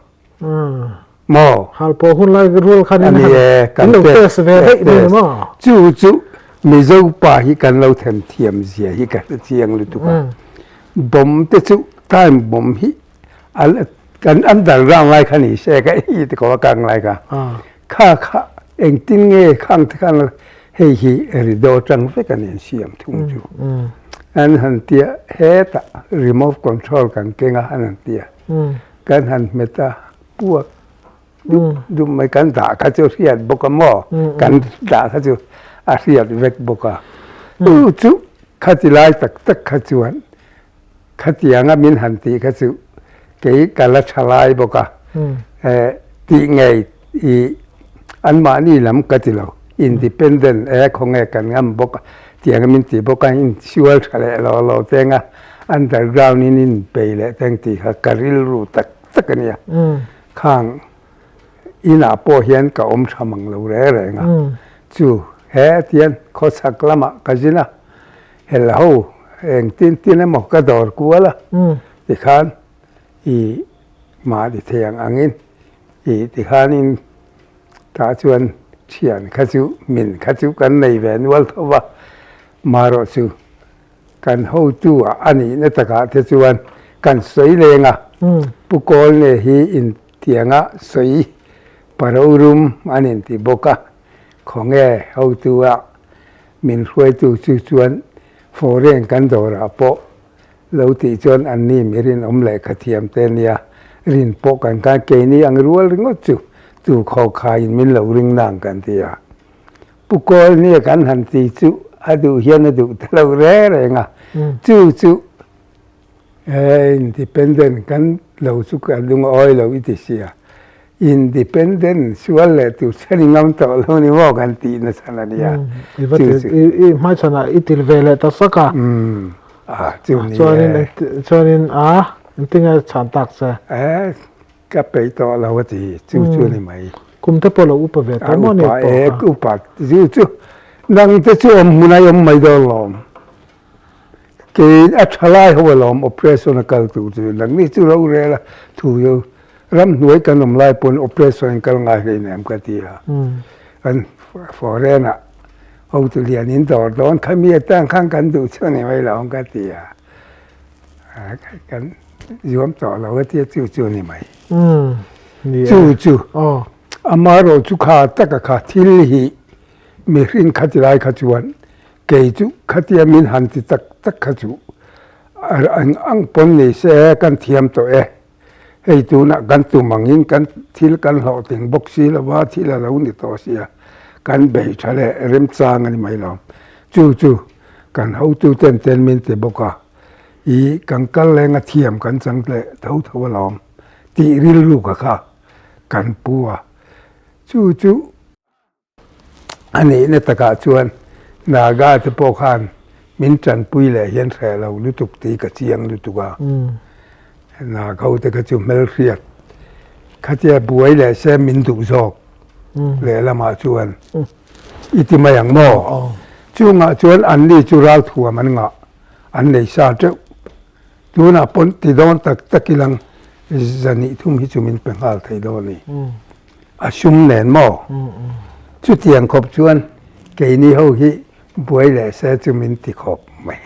Maw? Hal pawh hun lai rual khan in han in lo test ve daih mai ni maw? Chu chu Mizo pa hi kan lo them thiam zia hi ka hre chiang lutuk a. Bomb te chu time bomb hi kan underground lai kha ni se ka i ti ko a kang lai kha. Kha kha engtin nge khang te khan hei hi rido tang vek a ni an siam thung chu. An han tia hetah remote control kan keng a an han tia. Kan han hmet a, puak dup dup mai kan dah kha chu hriat bawk a maw? Kan dah kha chu a hriat vek bawk a. Chu chu khati lai tak tak kha chuan khatianga min han tih kha chu kei ka la tha lai bawk a. Tih ngei i anmahni lam ka ti lo, independent e khawnge kan ngam bawk a, tianga min tih bawk a, insual tha leh lo lo teng a. Underground in in bei leh teng tih kha ka rilru tak tak a nia. Khang inah pawh hian ka awm tha mang lo reng reng a. Chu he tian khawchhak lamah ka zin a, hel ho eng tin tin emaw ka dawr kual a tikhan i mahni thei ang angin i tikhanin tah chuan thian kha chu min kha chu kan nei ve nual tho va, marawh chu Kan hotu ah a nihna takah te chuan kan sawi leng a, Pu Kawlne hi intianga sawi parorum an inti bawk a, khawnge hotu ah min hruaitu chu chuan foreign kan dawrah pawh lo tih chuan anni mi rinawm lehkha thiam te nia rin pawh kan khan keini ang rual ringawt chu tu khawkhaiin min lo ring nang kan ti a. Pu Kawlnia kan han ti chu a duh hian a duh ta lo reng reng a, chu chu independent kan lo chu ka lungawi lo i ti sia, independent sual leh tur chhan i ngam tawh lo ni maw kan tih nasa a nia. Chu chu. I hmaichhanah i til ve leh ta sak a. A chu ni e. Chuanin a engtinge chhan tak che? Ka peih tawh lo a ti, chu chu a ni mai. Kum te pawh lo upa ve tawh maw ni pawh kha? A upa e, upa chu chu nang te chu awm hmun a awm mai dawn lawm. Keiin a tha lai ho alawm operation a kal tur chu nangni chu rorel a thu chu ramhnuai kan awm lai pawn operation in kal ngai hlei nem ka ti a. Kan foreign ah hotu lian in dawr dawn khami atang khan kan duh chu a ni mai lo ang ka ti a. Kan zuam tawh lo a tia chu chu a ni mai. Chu chu amaherawh chu kha taka kha thil hi mihring khati lai kha chuan Kei chu khatia min han ti tak tak kha chu eng ang pawn ni se kan thiam tawh e. Hei tunah kan tum angin kan thil kan hlawhtling bawk si lo va, thil a lo ni tawh sia, kan bei tha leh remchang a ni mai lo. Chu chu kan hotu ten ten min ti bawk a, ih kan kal lenga thiam kan chang leh tho tho alawm tih rilru ka kha kan pu a. Chu chu. A nihna takah chuan Naga te pawh khan min tanpui leh hian hreh lo lutuk tih ka chiang lutuk a. Naga ho te kha chu hmelhriat khatia buai leh se min duh zawk lehlamah chuan i ti mai ang maw? Chungah chuan anni chu ralthuam an ngah, an nei sa teuh. Tunah pawn ti dawn tak tak ilang zahnih thum hi chu min pe nghal thei dawn a ni. A sum nen maw? Chutiang khawp chuan keini ho hi buai leh se chu min ti khawp mai.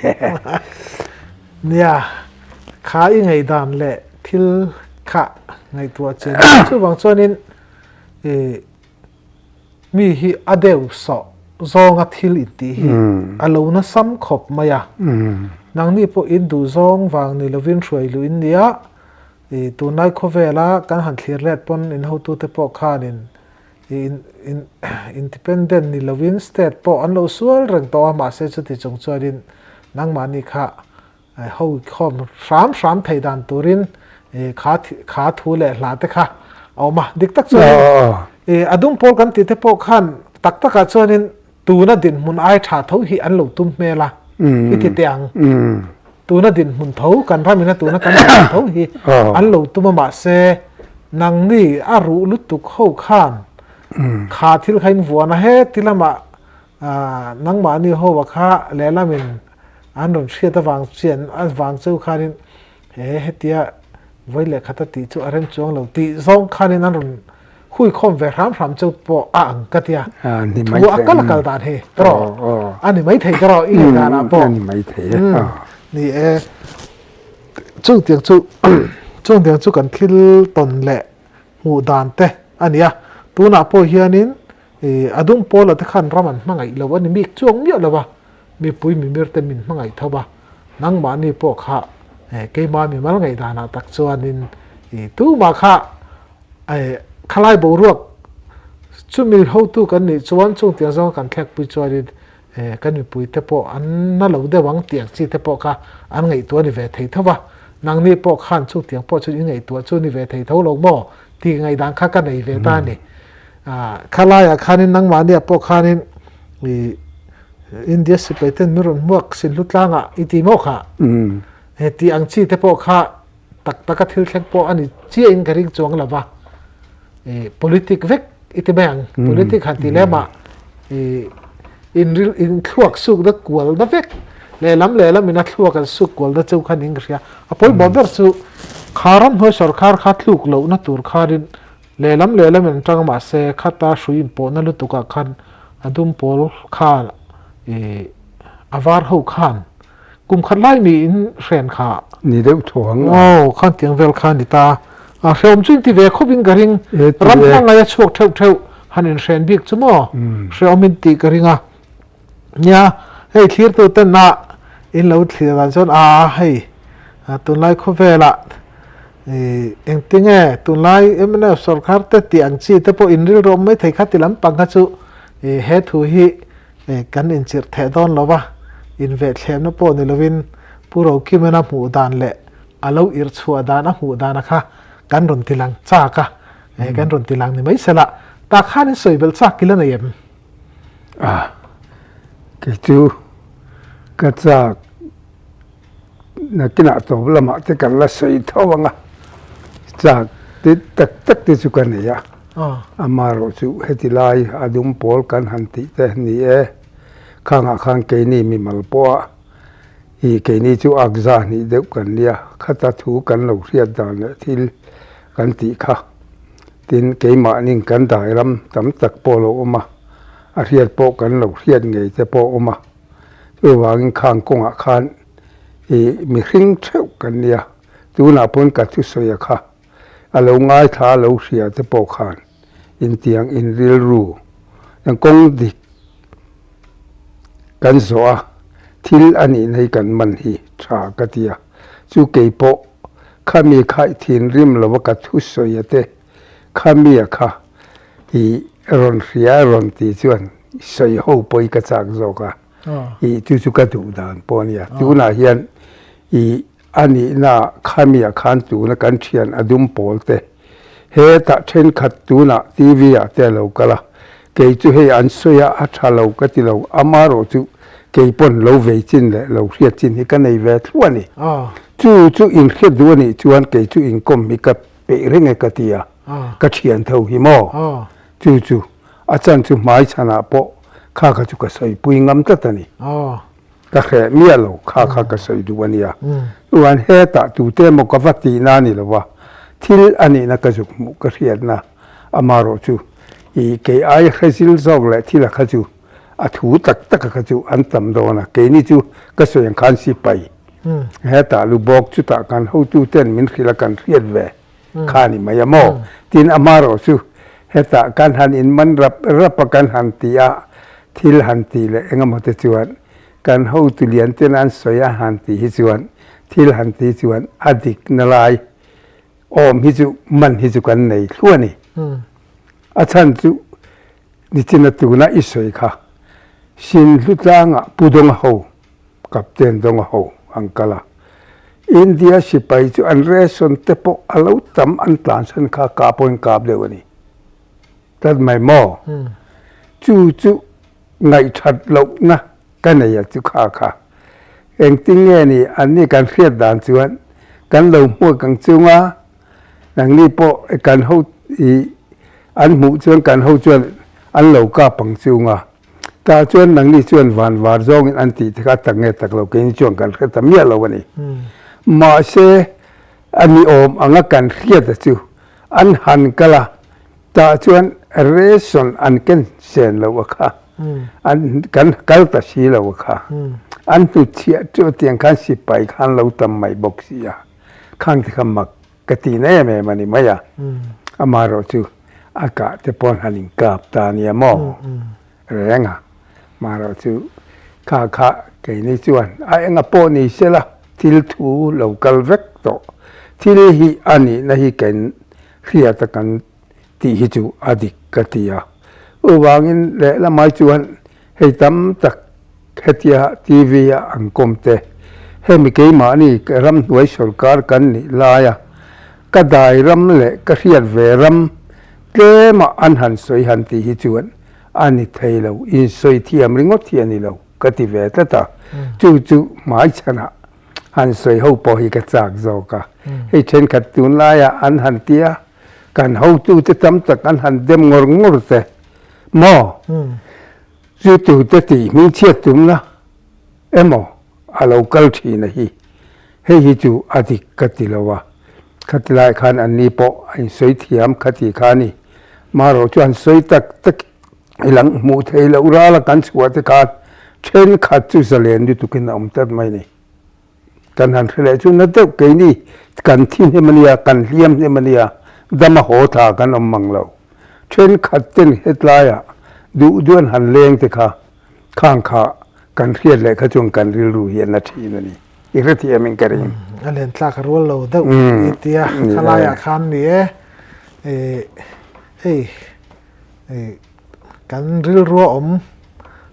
Nia, kha i ngaihdan leh thil kha ngaihtuah che ni. Chuvang chuanin i mi hi a deuh sawh zawnga thil intih hi a lo nasam khawp mai a. Nangni pawh in duh zawng vang ni lovin hruai luh in nia. I tunlai khawvela kan han thlir let pawn in hotute pawh khanin i in independent ni lovin state pawh an lo sual reng tawh a, mahse chuti chung chuanin nangmahni kha ho khawm hram hram thei dan turin kha kha thu leh hla te kha a awm a. Dik tak chuanin i a dum pawl kan tih te pawh khan tak takah chuanin Tuna dinhmun ai tha tho hi an lo tum hmel a, i ti teh ang. Tuna dinhmun tho, kan ramina tuna kan dinhmun tho hi an lo tum a, mahse nangni a ruh lutuk ho khan kha thil kha in vuan a, heti lamah nangmahni ho a kha lehlamin an rawn hriat avang chian avang cheu khanin he hetia vawi leh khat a tih chu a rem chuang lo tih zawng khanin an rawn Hui khawm ve hram hram chu pawh a ang ka tia. Thu a kal a kal dan hi ka rawh. A ni maithei ka rawh i ngaih dan ah pawh. A ni maithei e. Ni e. Chung tiang chu chung tiang chu kan thil tawn leh hmuh dan te a ni a. Tunah pawh hianin a dum pawla te khan ram an hmangaih lo a ni bik chuang miah lo a. Mipui mimir te min hmangaih tho a. Nangmahni pawh kha keimah mimal ngaih danah tak chuanin tumah kha Khalai boruak chumi hotu kan nih chuan chung tiang zawnga kan thlekpui chuanin kan mipuite pawh an na lo deuh ang tih ang chi te pawh kha an ngaihtuah a ni ve thei tho va. Nangni pawh khan chung tiang pawh chu in ngaihtuah chu ni ve thei tho lo maw tih ngaihdan kha ka nei ve ta a ni. Khalaiah khanin nangmahniah pawh khanin India sipai ten min rawn hmuak Sinhlu tlangah i ti maw kha? Tih ang chi te pawh kha tak taka thil thleng pawh a ni chiahin ka ring chuang lo va, ih politic vek i ti mai ang, politic han tih lemah ih inril inthluak suk na kual na vek lehlam lehlam in a thluak an suk kual na chu khan in ka hria, a pawimawh ber chu kha ramhnuai sawrkar kha tluk lohna tur khanin lehlam lehlam in an tang a mahse khata hrui inpawhna lutukah khan a dum pawl kha ih a var ho khan. Kum khat lai mi in hren kha. Ni deuh tho ang. Aw, khan tiang vel kha ni ta. A hreawm chu in ti ve khawp in ka ring. Ram hmangaih a chhuak theuh theuh han in hren bik chu maw? Hreawm in tih ka ring a. Nia, hei thlirtu ten a in lo thlir dan chuan a hei tunlai khawvelah engtinge tunlai mnf sawrkar te tih ang chi te pawh in rilru awm mai thei kha ti lampang kha chu he thu hi Kan inchirh theh dawn lo va, invehthlehna pawh ni lovin Pu Rokimena hmuh dan leh a lo irh chhuah dan a hmuh dana kha kan rawn ti lang chak a, kan rawn ti lang ni mai sela, tah khan in sawi belh chak kil a nei em? A, kei chu ka chak nakinah tawp lamah te kan la sawi tho ang a, chak te tak tak te chu ka nei a, amaherawh chu heti lai a dum pawl kan han tih te ni e, khangah khan keini mimal pawha Ih keini chu ak za hnih deuh kan nia, khata thu kan lo hriat dan leh thil kan tih kha. Tin, keimahnin kan dai ram tam tak pawh lo awm a, a hriat pawh kan lo hriat ngei te pawh awm a. Chuvangin khang kawngah khan ih mihring theuh kan nia, tunah pawn ka thusawi a kha a lo ngaithla a lo hria te pawh khan intiang in rilru kawng dik kan zawh a, thil a nihna hi kan man hi tha ka ti a, chu kei pawh khami kha i thinrim lo a ka thusawi a te khami a kha i rawn hria a rawn ti chuan sawi ho pawh hi ka chak zawk a, i chu chu ka duh dan pawh a nia, tunah hian i A nihna khamiah khan tuna kan thian a dum pawl te hetah thenkhat tunah TV ah te a lo kal a, kei chu hei an sawi a, a tha lo ka ti lo, amarawh chu kei pawn lo vei chin leh lo hriat chin hi ka nei ve thluah a ni. Chu chu inhriat duh a nih chuan kei chu inkawm hi ka peih reng e ka ti a, ka thian tho hi maw? Chu chu a chan chu hmai chhanah pawh kha kha chu ka sawipui ngam tlat a ni. Ka hreh miah lo, kha kha ka sawi duh a nia. Chuan hetah tute emaw ka va tihna a ni lo va, thil a nihna ka zuk hmuh ka hriatna amarawh chu i kei ai hre zil zawk leh thil a kha chu a thu tak tak a kha chu an tam dawn a, keini chu ka sawi ang khan sipai hetah lu bawk chutah kan hotu ten min hrilh a kan hriat ve kha a ni mai a maw? Tin amarawh chu hetah kan han inman rap rap a kan han ti a, thil han ti leh engemaw te chuan kan hotu lian ten an sawi a han tih hi chuan thil han ti chuan a dik na lai awm hi chu man hi chu kan nei thluah a ni. A chhan chu nichina tuna i sawi kha Sinhlu tlangah Pu Dawnga ho, Captain Dawnga ho an kal a, India sipai chu an ration te pawh a lo tam an tlansan kha kah pawhin kap deuh a ni. Tlat mai maw? Chu chu ngaihthat lohna ka nei a chu kha kha. Engtin nge ni anni kan hriat dan chuan kan lo hmuak ang chunga nangni pawh kan ho i an hmuh chuan kan ho chuan an lo kap ang chunga tah chuan nangni chuan van var zawngin an tih te kha tak nge tak lo keini chuan kan hre ta miah lo a ni. Mahse a ni awm anga kan hriat a chu An han kal a, tah chuan ration an ken sen lo a kha, an kan kal ta si lo a kha, an hnutchhiah teuh tiang khan sipai khan lo tam mai bawk si a, khang te kha mak ka ti na em em a ni mai a, amaherawh chu a kah te pawn han inkap ta a nia maw? Reng a, marawh chu kha kha keini chuan a enga pawh ni sela thil thu lo kal vek tawh thil hi a nihna hi kan hriat a kan tih hi chu a dik ka ti a. Chuvangin lehlamai chuan hei tam tak hetia TV a an kawm te hemi keimahni ramhnuai sawrkar kan nih laia ka dai ram leh ka hriat ve ram tlema an han sawi han tih hi chuan a ni thei lo, insawi thiam ringawt hi a ni lo ka ti ve tlat a, chu chu hmaichhanah han sawi ho pawh hi ka chak zawk a, hei thenkhat tunlaiah an han ti a, kan hotute tam tak an han dem ngawr ngawr te maw, chu tute tih hmingchhiat tumna emaw a lo kal thin a hi, hei hi chu a dik ka ti lo a, khati lai khan an ni pawh a insawi thiam khati kha a ni, marawh chu an sawi tak tak i lang hmuh theih loh ral a kan chhuah te khan thenkhat chu zalen lutukin a awm tlat mai a ni. Kan han hre leh chu na deuh keini kan thi hnem a nia, kan hliam hnem a nia, dam a haw tha kan awm mang lo. Thenkhat ten hetlaiah duh duh an han leng te kha Khang kha kan hriat leh kha chuan kan rilru hi a na thin a ni. I hrethiam in ka ring. A len tlak a rual lo deuh i tia khalaiah khan ni e. Hei kan rilrua awm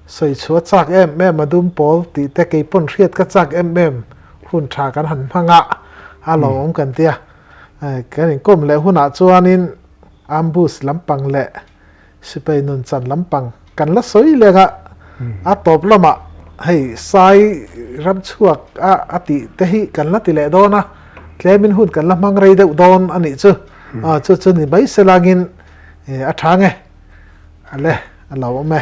sawi chhuah a chak em em a dum pawl tih te kei pawn hriat ka chak em em hun tha kan han hmang a, a lo awm kan tia. Kan inkawm leh hunah chuanin ambush lampang leh Sipai nun chan lampang kan la sawi leng a, a tawp lamah hei sai ram chhuak a a tih te hi kan la ti leh dawn a, tlemin hun kan la hmang rei deuh dawn a nih chu, chu chu ni mai se langin a tha nge, a le a lo awm e.